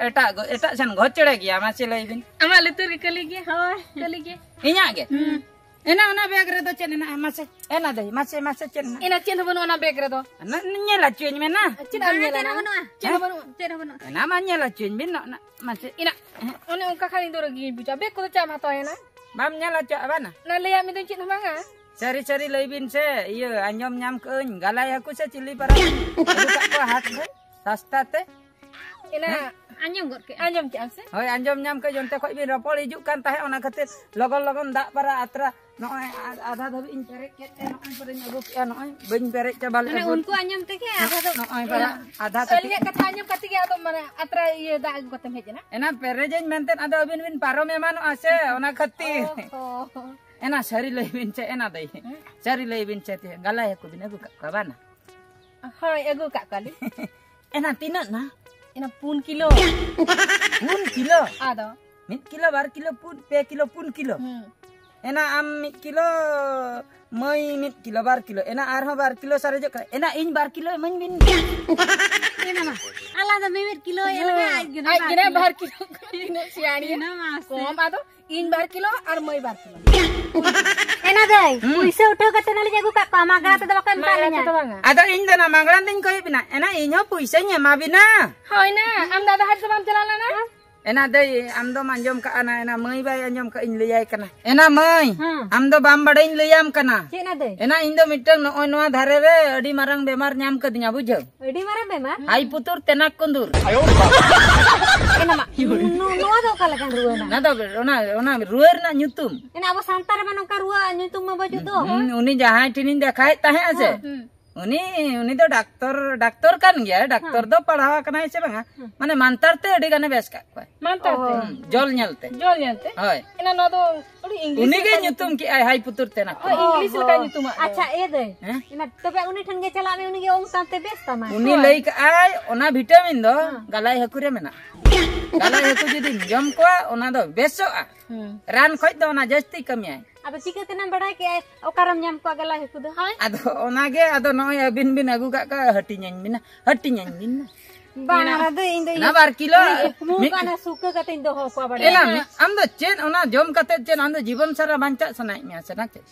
ᱮᱴᱟᱜ ᱜᱚ-, ᱮᱴᱟᱜ ᱥᱮᱱ ᱜᱷᱚᱪᱲᱮ ᱜᱮᱭᱟ? ᱢᱟᱥᱮ ᱞᱟᱹᱭ ᱵᱤᱱ᱾ ᱟᱢᱟᱜ ᱞᱩᱛᱩᱨ ᱜᱮ ᱠᱟᱹᱞᱤ ᱜᱮᱭᱟ᱾ ᱦᱳᱭ᱾ ᱠᱟᱹᱞᱤ ᱜᱮ᱾ ᱤᱧᱟᱜ ᱜᱮ? ᱦᱩᱸ᱾ ᱮᱱᱟ ᱚᱱᱟ ᱵᱮᱜᱽ ᱨᱮᱫᱚ ᱪᱮᱫ ᱢᱮᱱᱟᱜᱼᱟ? ᱢᱟᱥᱮ, ᱮᱱᱟ ᱫᱟᱹᱭ, ᱢᱟᱥᱮ, ᱢᱟᱥᱮ ᱪᱮᱫ ᱢᱮᱱᱟᱜᱼᱟ? ᱮᱱᱟ ᱪᱮᱫ ᱦᱚᱸ ᱵᱟᱹᱱᱩᱜᱼᱟ ᱚᱱᱟ ᱵᱮᱜᱽ ᱨᱮᱫᱚ᱾ ᱚᱱᱟ ᱧᱮᱞ ᱦᱚᱪᱚᱧ ᱢᱮ ᱱᱟ᱾ ᱪᱮᱫ ᱮᱢ ᱧᱮᱞᱟ ᱪᱮᱫ ᱦᱚᱸ ᱱᱟ? ᱵᱟᱹᱱᱩᱜᱼᱟ᱾ ᱪᱮᱫ ᱦᱚᱸ ᱵᱟᱹᱱᱩᱜᱼᱟ᱾ ᱪᱮᱫ ᱦᱚᱸ ᱵᱟᱹᱱᱩᱜᱼᱟ᱾ ᱮᱱᱟ ᱢᱟ ᱧᱮᱞ ᱦᱚᱪᱚᱧ ᱵᱤᱱ ᱱᱚᱜᱼᱱᱟ, ᱢᱟᱥᱮ᱾ ᱮᱱᱟ, ᱚᱱᱮ ᱚᱱᱠᱟ ᱠᱷᱟᱱ ᱤᱧ ᱫᱚ ᱨᱟᱹᱜᱤᱧ ᱵᱩᱡᱟ᱾ ᱵᱮᱜᱽ ᱠᱚᱫᱚ ᱪᱮᱫ ᱮᱢ ᱦᱟᱛᱟᱣᱟ ᱮᱱᱟ? ᱵᱟᱢ ᱧᱮᱞ ᱦᱚᱪᱚᱣᱟᱜᱼᱟ ᱵᱟᱝ ᱱᱟ? ᱱᱟ ᱞᱟᱹᱭᱟᱜ ᱢᱮᱫᱚᱧ ᱪᱮᱫ ᱦᱚᱸ ᱵᱟᱝᱟ᱾ ᱥᱟᱹᱨᱤ ᱥᱟᱹᱨᱤ ᱞᱟᱹᱭ ᱵᱤᱱ ᱥᱮ, ᱤᱭᱟᱹ, ᱟᱸᱡᱚᱢ ᱧᱟᱢ ᱠᱟᱜ ᱟᱹᱧ, ᱜᱟᱞᱟᱭ ᱦᱟᱹᱠᱩ ᱥᱮ ᱪᱤᱞᱤ ᱯᱟᱨᱟ ᱟᱹᱜᱩ ᱠᱟᱜ ᱠᱚᱣᱟ ᱦᱟᱴ ᱨᱮ, ᱥᱟᱥᱛᱟ ᱛᱮ? ᱮᱱᱟ ᱦᱮᱸ? ᱟᱸᱡᱚᱢ ᱜᱚᱫ ᱠᱮᱫ᱾ ᱟᱸᱡᱚᱢ ᱠᱮᱫ ᱟᱢ ᱥᱮ? ᱦᱳᱭ, ᱟᱸᱡᱚᱢ ᱧᱟᱢ ᱠᱟᱜ ᱟᱹᱧ, ᱚᱱᱛᱮ ᱠᱷᱚᱡ ᱵᱤᱱ ᱨᱚᱯᱚᱲ ᱦᱤᱡᱩᱜ ᱠᱟᱱ ᱛᱟᱦᱮᱸᱫ, ᱚᱱᱟ ᱠᱷᱟᱹᱛᱤᱨ ᱞᱚᱜᱚᱱ ᱞᱚᱜᱚᱱ ᱫᱟᱜ ᱯᱟᱨᱟ ᱟᱛᱨᱟ ᱱᱚᱜᱼᱚᱭ ᱟ-, ᱟᱫᱷᱟ ᱫᱷᱟᱹᱵᱤᱡ ᱤᱧ ᱯᱮᱨᱮᱡ ᱠᱮᱫ ᱛᱮ ᱱᱚᱜᱼᱚᱭ ᱯᱚᱨᱮᱧ ᱟᱹᱜᱩ ᱠᱮᱜᱼᱟ, ᱱᱚᱜᱼᱚᱭ ᱵᱟᱹᱧ ᱯᱮᱨᱮᱡ ᱪᱟᱵᱟ ᱞᱮᱫᱼᱟ ᱢᱟᱱᱮ ᱵᱟᱹᱫᱽ᱾ ᱩᱱᱠᱩ ᱟᱸᱡᱚᱢ ᱛᱮᱜᱮ ᱟᱫᱷᱟ ᱫᱚ ᱱᱚᱜᱼᱚᱭ ᱯᱟᱨᱟ ᱟᱫᱷᱟ ᱠᱟᱹᱴᱤᱡ᱾ ᱟᱹᱞᱤᱧᱟᱜ ᱠᱟᱛᱷᱟ ᱟᱸᱡᱚᱢ ᱠᱟᱛᱮ ᱜᱮ ᱟᱫᱚ ᱢᱟᱱᱮ ᱟᱛᱨᱟ ᱤᱭᱟᱹ ᱫᱟᱜ ᱟᱹᱜᱩ ᱠᱟᱛᱮᱢ ᱦᱮᱡ ᱮᱱᱟ? ᱮᱱᱟ ᱯᱮᱨᱮᱡᱟᱹᱧ ᱢᱮᱱᱛᱮ ᱟᱫᱚ ᱟᱹᱵᱤᱱ ᱵᱤᱱ ᱯᱟᱨᱚᱢ ᱮᱢᱟᱱᱚᱜᱼᱟ ᱥᱮ, ᱚᱱᱟ ᱠᱷᱟᱹᱛᱤᱨ᱾ ᱚ ᱦᱚᱸ᱾ ᱮᱱᱟ ᱥᱟᱹᱨᱤ ᱞᱟᱹᱭ ᱵᱤᱱ ᱪᱮᱫ ᱮᱱᱟ ᱫᱟᱹᱭ? ᱦᱮᱸ? ᱥᱟᱹᱨᱤ ᱞᱟᱹᱭ ᱵᱤᱱ ᱪᱮᱫ ᱜᱟᱞᱟᱭ ᱦᱟᱹᱠᱩ ᱵᱤᱱ ᱟᱹᱜᱩ ᱠᱟᱜ ᱠᱚᱣᱟ ᱵᱟᱝ? ᱦᱳᱭ, ᱟᱹᱜᱩ ᱠᱟᱜ ᱠᱚᱣᱟᱞᱤᱧ᱾ ᱮᱱᱟ ᱛᱤᱱᱟᱹᱜ ᱱᱟ? ᱮᱱᱟ ᱯᱩᱱ ᱠᱤᱞᱳ᱾ ᱯᱩᱱ ᱠᱤᱞᱳ? ᱟᱫᱚ? ᱢᱤᱫ ᱠᱤᱞᱳ, ᱵᱟᱨ ᱠᱤᱞᱳ, ᱯᱩᱱ, ᱯᱮ ᱠᱤᱞᱳ, ᱯᱩᱱ ᱠᱤᱞᱳ᱾ ᱦᱩᱸ᱾ ᱮᱱᱟ ᱟᱢ ᱢᱤᱫ ᱠᱤᱞᱳ, ᱢᱟᱹᱭ ᱢᱤᱫ ᱠᱤᱞᱳ, ᱵᱟᱨ ᱠᱤᱞᱳ᱾ ᱮᱱᱟ ᱟᱨᱦᱚᱸ ᱵᱟᱨ ᱠᱤᱞᱳ ᱥᱟᱨᱮᱡᱚᱜ ᱠᱟᱱᱟ᱾ ᱮᱱᱟ ᱤᱧ ᱵᱟᱨ ᱠᱤᱞᱳ ᱤᱢᱟᱹᱧ ᱵᱤᱱ᱾ ᱮᱱᱟ ᱢᱟ, ᱟᱞᱟᱝ ᱫᱚ ᱢᱤᱢᱤᱫ ᱠᱤᱞᱳ ᱮᱱᱟ, ᱟᱡ ᱜᱮ ᱟᱡ ᱜᱮ ᱵᱟᱨ ᱠᱤᱞᱳ᱾ ᱵᱟᱨ ᱠᱤᱞᱳ᱾ ᱛᱤᱱᱟᱹᱜ ᱥᱤᱭᱟᱹᱲᱤᱭᱟᱹ᱾ ᱮᱱᱟ ᱢᱟ ᱥᱮ᱾ ᱠᱚᱢ ᱟᱫᱚ᱾ ᱤᱧ ᱵᱟᱨ ᱠᱤᱞᱳ ᱟᱨ ᱢᱟᱹᱭ ᱵᱟᱨ ᱠᱤᱞᱳ᱾ ᱮᱱᱟ ᱫᱟᱹᱭ, ᱦᱩᱸ᱾ ᱯᱩᱭᱥᱟᱹ ᱩᱴᱷᱟᱹᱣ ᱠᱟᱛᱮ ᱱᱟᱞᱤᱧ ᱟᱹᱜᱩ ᱠᱟᱜ ᱠᱚᱣᱟ, ᱢᱟᱜᱽᱨᱟ ᱛᱮᱫᱚ ᱵᱟᱠᱚ ᱮᱢ ᱠᱟᱜ ᱢᱟᱜᱽᱨᱟ ᱞᱤᱧᱟ᱾ ᱛᱮᱫᱚ ᱵᱟᱝᱟ᱾ ᱟᱫᱚ ᱤᱧ ᱫᱚ ᱱᱟ ᱢᱟᱜᱽᱨᱟ ᱫᱚᱧ ᱠᱚᱭ ᱵᱤᱱᱟ, ᱮᱱᱟ ᱤᱧ ᱦᱚᱸ ᱯᱩᱭᱥᱟᱹᱧ ᱮᱢᱟ ᱵᱤᱱᱟ᱾ ᱦᱳᱭ ᱱᱟ, ᱟᱢ ᱫᱟᱫᱟ ᱦᱟᱴ ᱫᱚ ᱵᱟᱢ ᱪᱟᱞᱟᱣ ᱞᱮᱱᱟ? ᱮᱱᱟ ᱫᱟᱹᱭ, ᱟᱢ ᱫᱚᱢ ᱟᱸᱡᱚᱢ ᱠᱟᱜᱼᱟ ᱱᱟ, ᱮᱱᱟ ᱢᱟᱹᱭ ᱵᱟᱭ ᱟᱸᱡᱚᱢ ᱠᱟᱜ ᱤᱧ ᱞᱟᱹᱭᱟᱭ ᱠᱟᱱᱟ᱾ ᱮᱱᱟ ᱢᱟᱹᱭ, ᱦᱮᱸ᱾ ᱟᱢ ᱫᱚ ᱵᱟᱢ ᱵᱟᱲᱟᱭ ᱤᱧ ᱞᱟᱹᱭᱟᱢ ᱠᱟᱱᱟ᱾ ᱪᱮᱫ ᱱᱟ ᱫᱟᱹᱭ? ᱮᱱᱟ ᱤᱧ ᱫᱚ ᱢᱤᱫᱴᱟᱝ ᱱᱚᱜᱼᱚᱭ ᱱᱚᱣᱟ ᱫᱷᱟᱨᱮ ᱨᱮ ᱟᱹᱰᱤ ᱢᱟᱨᱟᱝ ᱵᱮᱢᱟᱨ ᱧᱟᱢ ᱠᱟᱫᱤᱧᱟ, ᱵᱩᱡᱷᱟᱹᱣ᱾ ᱟᱹᱰᱤ ᱢᱟᱨᱟᱝ ᱵᱮᱢᱟᱨ? ᱦᱟᱭ ᱯᱩᱛᱩᱨ ᱛᱮᱱᱟᱠ ᱠᱩᱸᱫᱩᱨ᱾ ᱮᱱᱟ ᱢᱟ, ᱱᱚ-, ᱱᱚᱣᱟ ᱫᱚ ᱚᱠᱟ ᱞᱮᱠᱟᱱ ᱨᱩᱣᱟᱹ ᱱᱟ? ᱚᱱᱟ ᱫᱚ, ᱚᱱᱟ, ᱚᱱᱟ ᱨᱩᱣᱟᱹ ᱨᱮᱱᱟᱜ ᱧᱩᱛᱩᱢ᱾ ᱮᱱᱟ ᱟᱵᱚ ᱥᱟᱱᱛᱟᱲ ᱨᱮᱢᱟ ᱱᱚᱝᱠᱟ ᱨᱩᱣᱟᱹ ᱧᱩᱛᱩᱢ ᱢᱟ ᱵᱟᱹᱪᱩᱜ ᱫᱚ᱾ ᱦᱩᱸ, ᱩᱱᱤ ᱡᱟᱦᱟᱸᱭ ᱴᱷᱮᱱᱤᱧ ᱫᱮᱠᱷᱟᱭᱮᱫ ᱛᱟᱦᱮᱸᱜᱼᱟ ᱥᱮ, ᱦᱮᱸ᱾ ᱩᱱᱤ, ᱩᱱᱤ ᱫᱚ ᱰᱟᱠᱛᱚᱨ, ᱰᱟᱠᱛᱚᱨ ᱠᱟᱱ ᱜᱮᱭᱟᱭ, ᱰᱟᱠᱛᱚᱨ ᱦᱮᱸ᱾ ᱫᱚ ᱯᱟᱲᱦᱟᱣ ᱟᱠᱟᱱᱟᱭ ᱥᱮ ᱵᱟᱝᱟ? ᱦᱮᱸ᱾ ᱢᱟᱱᱮ ᱢᱟᱱᱛᱟᱨ ᱛᱮ ᱟᱹᱰᱤ ᱜᱟᱱᱮ ᱵᱮᱥ ᱠᱟᱜ ᱠᱚᱣᱟᱭ᱾ ᱢᱟᱱᱛᱟᱨ ᱛᱮ? ᱚ᱾ ᱦᱩᱸ, ᱡᱚᱞ ᱧᱮᱞ ᱛᱮ᱾ ᱡᱚᱞ ᱧᱮᱞ ᱛᱮ? ᱦᱳᱭ᱾ ᱮᱱᱟ ᱱᱚᱣᱟ ᱫᱚ ᱟᱹᱰᱤ ᱤᱝᱞᱤᱥ ᱩᱱᱤ ᱜᱮ ᱞᱮᱠᱟ ᱧᱩᱛᱩᱢ ᱠᱮᱜᱼᱟᱭ ᱦᱟᱭ ᱯᱩᱛᱩᱨ ᱛᱮᱱᱟᱜ ᱦᱳᱭ, ᱠᱚ᱾ ᱤᱝᱞᱤᱥ ᱞᱮᱠᱟ ᱚᱦᱚ᱾ ᱧᱩᱛᱩᱢᱟᱜ ᱫᱚ᱾ ᱟᱪᱪᱷᱟ, ᱮ ᱫᱟᱹᱭ, ᱦᱮᱸ? ᱮᱱᱟ ᱛᱚᱵᱮ ᱩᱱᱤ ᱴᱷᱮᱱ ᱜᱮ ᱪᱟᱞᱟᱜ ᱢᱮ, ᱩᱱᱤ ᱜᱮ ᱚᱝ ᱥᱟᱶᱛᱮ ᱵᱮᱥ ᱛᱟᱢᱟᱭ᱾ ᱩᱱᱤ ᱦᱳᱭ᱾ ᱞᱟᱹᱭ ᱠᱟᱜᱼᱟᱭ, ᱚᱱᱟ ᱵᱷᱤᱴᱟᱢᱤᱱ ᱫᱚ ᱦᱮᱸ᱾ ᱜᱟᱞᱟᱭ ᱦᱟᱹᱠᱩ ᱨᱮ ᱢᱮᱱᱟᱜᱼᱟ᱾ ᱜᱟᱞᱟᱭ ᱦᱟᱹᱠᱩ ᱡᱩᱫᱤᱢ ᱡᱚᱢ ᱠᱚᱣᱟ, ᱚᱱᱟ ᱫᱚ ᱵᱮᱥᱚᱜᱼᱟ᱾ ᱦᱩᱸ᱾ ᱨᱟᱱ ᱠᱷᱚᱡ ᱫᱚ ᱚᱱᱟ ᱡᱟᱹᱥᱛᱤ ᱠᱟᱹᱢᱤᱭᱟᱭ᱾ ᱟᱫᱚ ᱪᱤᱠᱟᱹ ᱛᱮᱱᱟᱢ ᱵᱟᱲᱟᱭ ᱠᱮᱜᱼᱟ ᱚᱠᱟᱨᱮᱢ ᱧᱟᱢ ᱠᱚᱣᱟ ᱜᱟᱞᱟᱭ ᱦᱟᱹᱠᱩ ᱫᱚ? ᱦᱳᱭ᱾ ᱟᱫᱚ ᱚᱱᱟᱜᱮ, ᱟᱫᱚ ᱱᱚᱜᱼᱚᱭ ᱟᱹᱵᱤᱱ ᱵᱤᱱ ᱟᱹᱜᱩ ᱠᱟᱜ ᱠᱚᱣᱟ, ᱦᱟᱹᱴᱤᱧᱟᱹᱧ ᱵᱤᱱ, ᱦᱟᱹᱴᱤᱧᱟᱹᱧ ᱵᱤᱱ᱾ ᱵᱟᱝ, ᱢᱮᱱᱟᱜ-, ᱚᱱᱟ ᱫᱚ ᱤᱧ ᱫᱚ ᱚᱱᱟ ᱤᱭᱟᱹ ᱵᱟᱨ ᱠᱤᱞᱳ, ᱤᱧ ᱠᱩᱠᱢᱩ ᱢᱤᱫ ᱠᱟᱱᱟ, ᱥᱩᱠᱟᱹ ᱠᱟᱛᱮᱧ ᱫᱚᱦᱚ ᱠᱚᱣᱟ ᱵᱟᱲᱟᱭ᱾ ᱮᱱᱟ, ᱢᱤᱫ, ᱟᱢ ᱫᱚ ᱪᱮᱫ ᱚᱱᱟ ᱡᱚᱢ ᱠᱟᱛᱮ ᱪᱮᱫ ᱟᱢ ᱫᱚ ᱡᱤᱵᱚᱱ ᱥᱟᱨᱟ ᱵᱟᱧᱪᱟᱜ ᱥᱟᱱᱟᱭᱮᱫ ᱢᱮᱭᱟ ᱥᱮ ᱱᱟ ᱪᱮᱫ?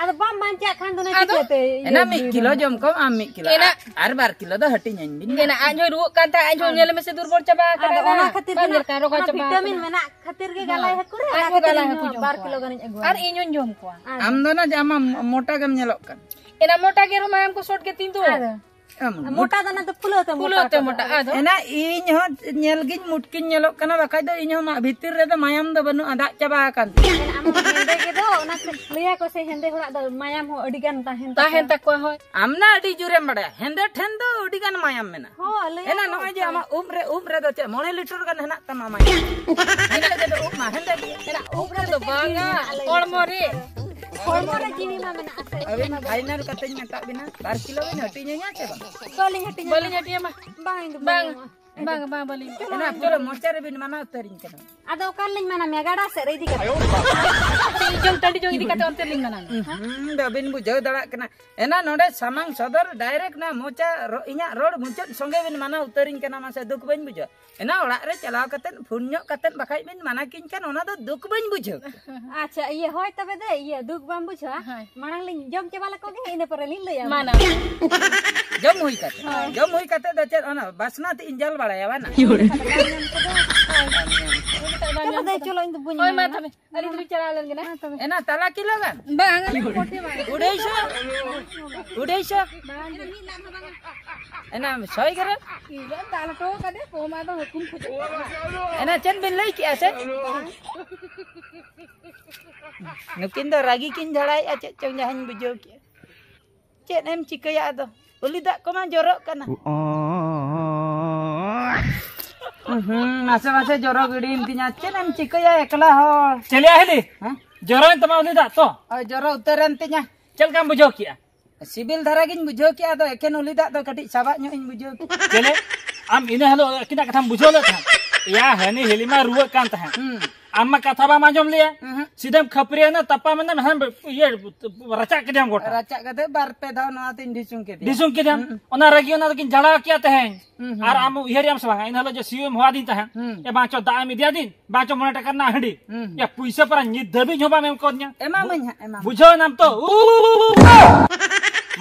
ᱟᱫᱚ ᱵᱟᱢ ᱵᱟᱧᱪᱟᱜ ᱠᱷᱟᱱ ᱫᱚ ᱚᱱᱟ ᱟᱫᱚ ᱪᱤᱠᱟᱹᱛᱮ ᱤᱭᱟᱹ ᱮᱱᱟ ᱢᱤᱫ ᱵᱤᱨ ᱠᱤᱞᱳ ᱨᱮ? ᱡᱚᱢ ᱠᱚᱢ, ᱟᱢ ᱢᱤᱫ ᱠᱤᱞᱳ᱾ ᱮᱱᱟ ᱟᱨ ᱵᱟᱨ ᱠᱤᱞᱳ ᱫᱚ ᱦᱟᱹᱴᱤᱧᱟᱹᱧ ᱵᱤᱱ᱾ ᱮᱱᱟ ᱟᱡ ᱦᱚᱸᱭ ᱨᱩᱣᱟᱹᱜ ᱠᱟᱱ ᱛᱟᱦᱮᱸᱫ, ᱟᱡ ᱦᱚᱸ ᱦᱳᱭ᱾ ᱧᱮᱞ ᱢᱮᱥᱮ ᱫᱩᱨᱵᱚᱞ ᱪᱟᱵᱟ ᱟᱠᱟᱱᱟ ᱟᱫᱚ ᱚᱱᱟ ᱱᱟ᱾ ᱠᱷᱟᱹᱛᱤᱨ ᱵᱟᱢ ᱜᱮ ᱧᱮᱞ ᱱᱟ, ᱠᱟᱱᱟ, ᱨᱚᱜᱟ ᱚᱱᱟ ᱪᱟᱵᱟ ᱵᱷᱤᱴᱟᱢᱤᱱ ᱟᱠᱟᱱᱟ᱾ ᱢᱮᱱᱟᱜ ᱠᱷᱟᱹᱛᱤᱨ ᱜᱮ ᱦᱳᱭ᱾ ᱜᱟᱞᱟᱭ ᱦᱟᱹᱠᱩ ᱨᱮ, ᱟᱡ ᱚᱱᱟ ᱦᱚᱸ ᱠᱷᱟᱹᱛᱤᱨ ᱜᱟᱞᱟᱭ ᱤᱧ ᱦᱟᱹᱠᱩ ᱦᱚᱸ ᱡᱚᱢ ᱵᱟᱨ ᱠᱚᱣᱟ᱾ ᱠᱤᱞᱳ ᱜᱟᱱᱤᱧ ᱟᱹᱜᱩᱣᱟ᱾ ᱟᱨ ᱤᱧ ᱦᱚᱸᱧ ᱡᱚᱢ ᱠᱚᱣᱟ᱾ ᱟᱢ ᱫᱚ ᱱᱟ ᱡᱮ ᱟᱢᱟᱜ ᱢᱚᱴᱟ ᱜᱮᱢ ᱧᱮᱞᱚᱜ ᱠᱟᱱ᱾ ᱮᱱᱟ ᱢᱚᱴᱟ ᱜᱮ ᱨᱮᱦᱚᱸ ᱢᱟᱭᱟᱢ ᱠᱚ ᱥᱚᱴ ᱜᱮ ᱛᱤᱧ ᱫᱚ᱾ ᱟᱫᱚ ᱟᱢ ᱢᱚᱴᱟ ᱫᱚ ᱚᱱᱟ ᱫᱚ ᱯᱷᱩᱞᱟᱹᱣ ᱛᱮ ᱯᱷᱩᱞᱟᱹᱣ ᱢᱚᱴᱟ ᱛᱮ ᱠᱚ᱾ ᱢᱚᱴᱟ, ᱟᱫᱚ? ᱮᱱᱟ ᱤᱧ ᱦᱚᱸ ᱧᱮᱞ ᱜᱤᱧ ᱢᱩᱴᱠᱤᱧ ᱧᱮᱞᱚᱜ ᱠᱟᱱᱟ, ᱵᱟᱠᱷᱟᱡ ᱫᱚ ᱤᱧ ᱦᱚᱸ ᱢᱟᱜ ᱵᱷᱤᱛᱤᱨ ᱨᱮᱫᱚ ᱢᱟᱭᱟᱢ ᱫᱚ ᱵᱟᱹᱱᱩᱜᱼᱟ, ᱫᱟᱜ ᱪᱟᱵᱟ ᱟᱠᱟᱱ ᱛᱤᱧᱟ᱾ ᱮᱱᱟ ᱟᱢ ᱦᱚᱸ ᱦᱮᱸᱫᱮ ᱜᱮ ᱫᱚ, ᱚᱱᱟ ᱛᱮ ᱞᱟᱹᱭᱟ ᱠᱚ ᱥᱮ ᱦᱮᱸᱫᱮ ᱦᱚᱲᱟᱜ ᱫᱚ ᱢᱟᱭᱟᱢ ᱦᱚᱸ ᱟᱹᱰᱤ ᱜᱟᱱ ᱛᱟᱦᱮᱱ ᱛᱟᱦᱮᱱ ᱛᱟᱠᱚᱣᱟ᱾ ᱛᱟᱠᱚᱣᱟ, ᱦᱳᱭ᱾ ᱟᱢ ᱱᱟ ᱟᱹᱰᱤ ᱡᱳᱨᱮᱢ ᱵᱟᱲᱟᱭᱟ, ᱦᱮᱸᱫᱮ ᱴᱷᱮᱱ ᱫᱚ ᱟᱹᱰᱤ ᱜᱟᱱ ᱢᱟᱭᱟᱢ ᱢᱮᱱᱟᱜᱼᱟ᱾ ᱦᱳᱭ, ᱞᱟᱹᱭᱟ ᱮᱱᱟ ᱠᱚ ᱱᱚᱜᱼᱚᱭ ᱡᱮ ᱥᱮ᱾ ᱟᱢᱟᱜ ᱩᱵ ᱨᱮ, ᱩᱵ ᱨᱮᱫᱚ ᱪᱮᱫ ᱢᱚᱬᱮ ᱞᱤᱴᱟᱨ ᱜᱟᱱ ᱦᱮᱱᱟᱜ ᱛᱟᱢᱟ ᱢᱟᱭᱟᱢ? ᱦᱮᱸᱫᱮ ᱜᱮ ᱫᱚ ᱩᱵ ᱢᱟ, ᱦᱮᱸᱫᱮ ᱜᱮ᱾ ᱮᱱᱟ ᱩᱵ ᱨᱮᱫᱚ ᱵᱟᱝᱟ, ᱦᱚᱲᱢᱚ ᱨᱮ᱾ ᱦᱚᱲᱢᱚ ᱨᱮ ᱡᱤᱣᱤ ᱢᱟ ᱢᱮᱱᱟᱜᱼᱟ ᱥᱮ᱾ ᱟᱹᱵᱤᱱ ᱯᱷᱟᱭᱱᱟᱞ ᱠᱟᱛᱮᱧ ᱢᱮᱛᱟᱜ ᱵᱤᱱᱟ, ᱵᱟᱨ ᱠᱤᱞᱳ ᱵᱤᱱ ᱦᱟᱹᱴᱤᱧᱟᱹᱧᱟ ᱪᱮ ᱵᱟᱝ? ᱵᱟᱹᱞᱤᱧ ᱦᱟᱹᱴᱤᱧᱟ᱾ ᱵᱟᱹᱞᱤᱧ ᱦᱟᱹᱴᱤᱧᱟ ᱢᱟ᱾ ᱵᱟᱝ, ᱤᱧ ᱫᱚ ᱵᱟᱝ, ᱵᱟᱹᱧ ᱮᱢᱚᱜᱼᱟ᱾ ᱵᱟᱝ, ᱵᱟᱝ, ᱵᱟᱹᱞᱤᱧ᱾ ᱮᱱᱟ ᱯᱩᱨᱟᱹ ᱢᱚᱪᱟ ᱨᱮᱵᱤᱱ ᱢᱟᱱᱟ ᱩᱛᱟᱹᱨᱤᱧ ᱠᱟᱱᱟ᱾ ᱟᱫᱚ ᱚᱠᱟ ᱨᱮᱞᱤᱧ ᱢᱟᱱᱟ ᱢᱮᱭᱟ? ᱜᱟᱰᱟ ᱥᱮᱫ ᱨᱮ ᱤᱫᱤ ᱠᱟᱛᱮ᱾ ᱤᱧ ᱡᱚᱝ ᱴᱟᱺᱰᱤ ᱡᱚᱝ ᱤᱫᱤ ᱠᱟᱛᱮ ᱚᱱᱛᱮ ᱨᱮᱞᱤᱧ ᱢᱟᱱᱟ ᱢᱮᱭᱟ᱾ ᱦᱩᱸ, ᱵᱟᱹᱵᱤᱱ ᱵᱩᱡᱷᱟᱹᱣ ᱫᱟᱲᱮᱭᱟᱜ ᱠᱟᱱᱟ᱾ ᱮᱱᱟ ᱱᱚᱰᱮ ᱥᱟᱢᱟᱝ ᱥᱚᱫᱚᱨ ᱰᱟᱭᱨᱮᱠᱴ ᱱᱟ ᱢᱚᱪᱟ ᱨᱚ-, ᱤᱧᱟᱹᱜ ᱨᱚᱲ ᱢᱩᱪᱟᱹᱫ ᱥᱚᱸᱜᱮ ᱵᱤᱱ ᱢᱟᱱᱟ ᱩᱛᱟᱹᱨᱤᱧ ᱠᱟᱱᱟ, ᱢᱟᱥᱮ ᱫᱩᱠ ᱵᱟᱹᱧ ᱵᱩᱡᱷᱟᱹᱣᱟ? ᱮᱱᱟ ᱚᱲᱟᱜ ᱨᱮ ᱪᱟᱞᱟᱣ ᱠᱟᱛᱮ ᱯᱷᱳᱱ ᱧᱚᱜ ᱠᱟᱛᱮ ᱵᱟᱠᱷᱟᱡ ᱵᱤᱱ ᱢᱟᱱᱟ ᱠᱤᱧ ᱠᱷᱟᱱ ᱚᱱᱟ ᱫᱚ ᱫᱩᱠ ᱵᱟᱹᱧ ᱵᱩᱡᱷᱟᱹᱣ᱾ ᱟᱪᱪᱷᱟ, ᱤᱭᱟᱹ, ᱦᱳᱭ ᱛᱚᱵᱮ ᱫᱮ, ᱤᱭᱟᱹ, ᱫᱩᱠ ᱵᱟᱢ ᱵᱩᱡᱷᱟᱹᱣᱟ? ᱦᱳᱭ᱾ ᱢᱟᱲᱟᱝ ᱞᱤᱧ ᱡᱚᱢ ᱪᱟᱵᱟ ᱞᱮᱠᱚ ᱜᱮ, ᱤᱱᱟᱹ ᱯᱚᱨᱮ ᱞᱤᱧ ᱞᱟᱹᱭᱟ᱾ ᱢᱟᱱᱟ᱾ ᱡᱚᱢ ᱦᱩᱭ ᱠᱟᱛᱮ, ᱦᱳᱭ᱾ ᱡᱚᱢ ᱦᱩᱭ ᱠᱟᱛᱮ ᱫᱚ ᱪᱮᱫ ᱚᱱᱟ ᱵᱟᱥᱱᱟ ᱛᱮ ᱤᱧ ᱡᱟᱞ ᱵᱟᱲᱟᱭᱟ, ᱵᱟᱝ? ᱦᱳᱭ᱾ ᱟᱫᱚ ᱵᱟᱝ ᱧᱟᱢ ᱠᱚᱫᱚ᱾ ᱪᱚᱞᱚ, ᱫᱟᱹᱭ, ᱪᱚᱞᱚ, ᱤᱧ ᱫᱚ ᱵᱟᱹᱧ ᱦᱳᱭ, ᱢᱟ ᱮᱢᱟᱢᱟ᱾ ᱛᱚᱵᱮ, ᱟᱹᱞᱤᱧ ᱫᱚᱞᱤᱧ ᱪᱟᱞᱟᱣ ᱞᱮᱱ ᱜᱮ ᱱᱟ᱾ ᱦᱮᱸ, ᱛᱚᱵᱮ᱾ ᱮᱱᱟ ᱛᱟᱞᱟ ᱠᱤᱞᱳ ᱜᱟᱱ? ᱵᱟᱝ, ᱟᱹᱞᱤᱧ ᱫᱚ ᱢᱚᱴᱮ ᱵᱟᱝ᱾ ᱩᱰᱟᱹᱭᱥᱚ? ᱩᱰᱟᱹᱭᱥᱚ? ᱵᱟᱝ᱾ ᱮᱱᱟ ᱥᱚᱭ ᱜᱨᱟᱢ? ᱤᱧ ᱫᱚ ᱫᱟᱞ ᱦᱚᱴᱚ ᱠᱟᱫᱮ, ᱠᱚᱢ ᱟᱫᱚ ᱦᱟᱹᱠᱩᱢ ᱠᱷᱚᱡᱚᱜ ᱠᱟᱱᱟ᱾ ᱮᱱᱟ ᱪᱮᱫ ᱵᱤᱱ ᱞᱟᱹᱭ ᱠᱮᱜᱼᱟ ᱥᱮ? ᱵᱟᱝ᱾ ᱱᱩᱠᱤᱱ ᱫᱚ ᱨᱟᱹᱜᱤ ᱠᱤᱱ ᱡᱷᱟᱲᱟᱭᱮᱜᱼᱟ, ᱪᱮᱫ ᱪᱚᱝ ᱡᱟᱦᱟᱧ ᱵᱩᱡᱷᱟᱹᱣ ᱠᱮᱜᱼᱟ᱾ ᱪᱮᱫ ᱮᱢ ᱪᱤᱠᱟᱹᱭᱟ ᱟᱫᱚ? ᱩᱞᱤ ᱫᱟᱜ ᱠᱚᱢᱟ ᱡᱚᱨᱚᱜ ᱠᱟᱱᱟ᱾ ᱦᱩᱸ, ᱢᱟᱥᱮ ᱢᱟᱥᱮ ᱡᱚᱨᱚ ᱜᱤᱰᱤᱭᱮᱱ ᱛᱤᱧᱟ᱾ ᱪᱮᱫ ᱮᱢ ᱪᱤᱠᱟᱹᱭᱟ ᱮᱠᱞᱟ ᱦᱚᱲ? ᱪᱮᱞᱮ ᱟᱦᱞᱤ? ᱦᱮᱸ? ᱡᱚᱨᱚᱭᱮᱱ ᱛᱟᱢᱟ ᱩᱞᱤ ᱫᱟᱜ ᱛᱚ? ᱦᱳᱭ, ᱡᱚᱨᱚ ᱩᱛᱟᱹᱨᱮᱱ ᱛᱤᱧᱟ᱾ ᱪᱮᱫ ᱞᱮᱠᱟᱢ ᱵᱩᱡᱷᱟᱹᱣ ᱠᱮᱜᱼᱟ? ᱥᱤᱵᱤᱞ ᱫᱷᱟᱨᱟ ᱜᱤᱧ ᱵᱩᱡᱷᱟᱹᱣ ᱠᱮᱜᱼᱟ, ᱟᱫᱚ ᱮᱠᱷᱮᱱ ᱩᱞᱤ ᱫᱟᱜ ᱫᱚ ᱠᱟᱹᱴᱤᱡ ᱥᱟᱵᱟᱜ ᱧᱚᱜ ᱤᱧ ᱵᱩᱡᱷᱟᱹᱣ ᱠᱮᱜᱼᱟ᱾ ᱪᱮᱞᱮ? ᱟᱢ ᱤᱱᱟᱹ ᱦᱤᱞᱳᱜ ᱟᱹᱠᱤᱱᱟᱜ ᱠᱟᱛᱷᱟᱢ ᱵᱩᱡᱷᱟᱹᱣ ᱞᱮᱫ ᱛᱟᱦᱮᱸᱫ? ᱭᱟ, ᱦᱟᱹᱱᱤ ᱦᱤᱞᱤᱢᱟ ᱨᱩᱣᱟᱹᱜ ᱠᱟᱱ ᱛᱟᱦᱮᱸᱫ᱾ ᱦᱩᱸ᱾ ᱟᱢ ᱢᱟ ᱠᱟᱛᱷᱟ ᱵᱟᱢ ᱟᱸᱡᱚᱢ ᱞᱮᱭᱟ᱾ ᱩᱦᱩᱸ᱾ ᱥᱤᱫᱷᱟᱹᱢ ᱠᱷᱟᱹᱯᱟᱹᱨᱤᱭᱟᱹᱣ ᱮᱱᱟ, ᱛᱟᱯᱟᱢ ᱮᱱᱟ, ᱦᱟᱱᱮ ᱤᱭᱟᱹ ᱨᱟᱪᱟᱜ ᱠᱮᱫᱮᱭᱟᱢ ᱜᱚᱴᱟ᱾ ᱨᱟᱪᱟᱜ ᱠᱟᱛᱮ ᱵᱟᱨ ᱯᱮ ᱫᱷᱟᱣ ᱱᱚᱣᱟ ᱛᱤᱧ ᱰᱷᱤᱥᱩᱝ ᱠᱮᱫᱮᱭᱟ᱾ ᱰᱷᱤᱥᱩᱝ ᱠᱮᱫᱮᱭᱟᱢ᱾ ᱦᱩᱸ᱾ ᱚᱱᱟ ᱨᱟᱹᱜᱤ ᱚᱱᱟ ᱫᱚᱠᱤᱱ ᱡᱷᱟᱲᱟᱣ ᱠᱮᱜᱼᱟ ᱛᱮᱦᱮᱧ᱾ ᱦᱩᱸ, ᱦᱩᱸ᱾ ᱟᱨ ᱟᱢ ᱩᱭᱦᱟᱹᱨᱮᱭᱟᱢ ᱥᱮ ᱵᱟᱝ, ᱤᱱᱟᱹ ᱦᱤᱞᱳᱜ ᱡᱮ ᱥᱤᱭᱳᱢ ᱦᱚᱦᱚᱣᱟᱫᱤᱧ ᱛᱟᱦᱮᱸᱫ, ᱦᱩᱸ᱾ ᱮ ᱵᱟᱝ ᱪᱚ ᱫᱟᱜ ᱮᱢ ᱤᱫᱤᱭᱟᱫᱤᱧ, ᱵᱟᱝ ᱪᱚ ᱢᱚᱬᱮ ᱴᱟᱠᱟ ᱨᱮᱱᱟᱜ ᱦᱟᱺᱰᱤ᱾ ᱦᱩᱸ, ᱦᱩᱸ᱾ ᱭᱟ, ᱯᱩᱭᱥᱟᱹ ᱯᱟᱨᱟ ᱧᱤᱛ ᱫᱷᱟᱹᱵᱤᱡ ᱦᱚᱸ ᱵᱟᱢ ᱮᱢ ᱠᱟᱣᱫᱤᱧᱟ᱾ ᱮᱢᱟᱢᱟᱹᱧ ᱦᱟᱸᱜ, ᱮᱢᱟᱢᱟᱹᱧ᱾ ᱵᱩᱡᱷᱟᱹᱣ ᱮᱱᱟᱢ ᱛᱚ?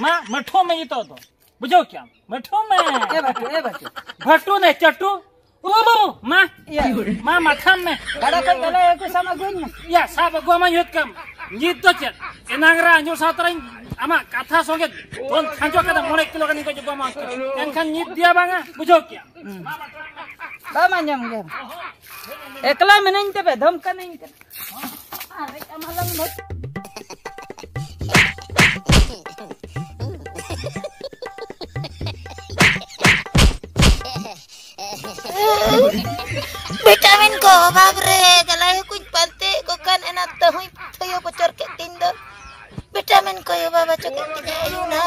ᱢᱟ, ᱢᱟᱹᱴᱷᱩ ᱢᱮ ᱱᱤᱛᱚᱜ ᱫᱚ᱾ ᱵᱩᱡᱷᱟᱹᱣ ᱠᱮᱜᱼᱟᱢ? ᱢᱟᱹᱴᱷᱩ ᱢᱮ᱾ ᱮ ᱵᱟᱹᱴᱩ, ᱮ ᱵᱟᱹᱴᱩ᱾ ᱵᱷᱟᱹᱴᱩ ᱱᱮ ᱪᱟᱹᱴᱩ᱾ ᱩ ᱵᱟᱹᱵᱩ, ᱢᱟ᱾ ᱤᱭᱟᱹ᱾ ᱢᱟ, ᱢᱟᱛᱷᱟᱢ ᱢᱮ᱾ ᱜᱟᱰᱟ ᱠᱷᱚᱡ ᱜᱟᱞᱟᱭ ᱦᱟᱹᱠᱩ ᱥᱟᱵ ᱟᱹᱜᱩᱧ ᱢᱮ᱾ ᱭᱟ, ᱥᱟᱵ ᱟᱹᱜᱩ ᱟᱢᱟᱧ ᱦᱩᱭᱩᱜ ᱠᱟᱢ᱾ ᱱᱤᱛ ᱫᱚ ᱪᱮᱫ? ᱮᱱᱟᱝ ᱨᱮ ᱟᱸᱡᱚᱢ ᱥᱟᱶ ᱛᱚᱨᱟᱧ ᱟᱢᱟᱜ ᱠᱟᱛᱷᱟ ᱥᱚᱸᱜᱮ ᱫᱚᱱ ᱠᱷᱟᱸᱡᱚ ᱠᱟᱛᱮ ᱢᱚᱬᱮ ᱠᱤᱞᱳ ᱜᱟᱱᱤᱧ ᱜᱚᱡ ᱟᱹᱜᱩ ᱟᱢᱟ᱾ ᱮᱱᱠᱷᱟᱱ ᱱᱤᱛ ᱫᱤᱭᱟ ᱵᱟᱝᱟ, ᱵᱩᱡᱷᱟᱹᱣ ᱠᱮᱜᱼᱟᱢ᱾ ᱦᱩᱸ᱾ ᱵᱟᱢ ᱟᱸᱡᱚᱢ ᱜᱮ᱾ ᱮᱠᱞᱟ ᱢᱤᱱᱟᱹᱧ ᱛᱮ ᱵᱮᱫᱷᱚᱢ ᱠᱟᱹᱱᱟᱹᱧ ᱠᱟᱱᱟ᱾ ᱟᱨ ᱦᱮᱡ ᱟᱢ ᱦᱟᱞᱟᱝ ᱫᱚ᱾ ᱵᱷᱤᱴᱟᱢᱤᱱ ᱠᱚ ᱚᱵᱷᱟᱵ ᱨᱮ ᱜᱟᱞᱟᱭ ᱦᱚᱸᱠᱚᱧ ᱯᱟᱱᱛᱮ ᱠᱚ ᱠᱟᱱ, ᱮᱱᱟ ᱛᱟᱹᱦᱩᱭ ᱛᱷᱚᱭᱚ ᱯᱚᱪᱚᱨ ᱠᱮᱫ ᱛᱤᱧ ᱫᱚ᱾ ᱵᱷᱤᱴᱟᱢᱤᱱ ᱠᱚᱭ ᱚᱵᱷᱟᱵ ᱦᱚᱪᱚ ᱠᱮᱫ ᱛᱤᱧᱟᱹ ᱟᱭᱩ ᱱᱟ᱾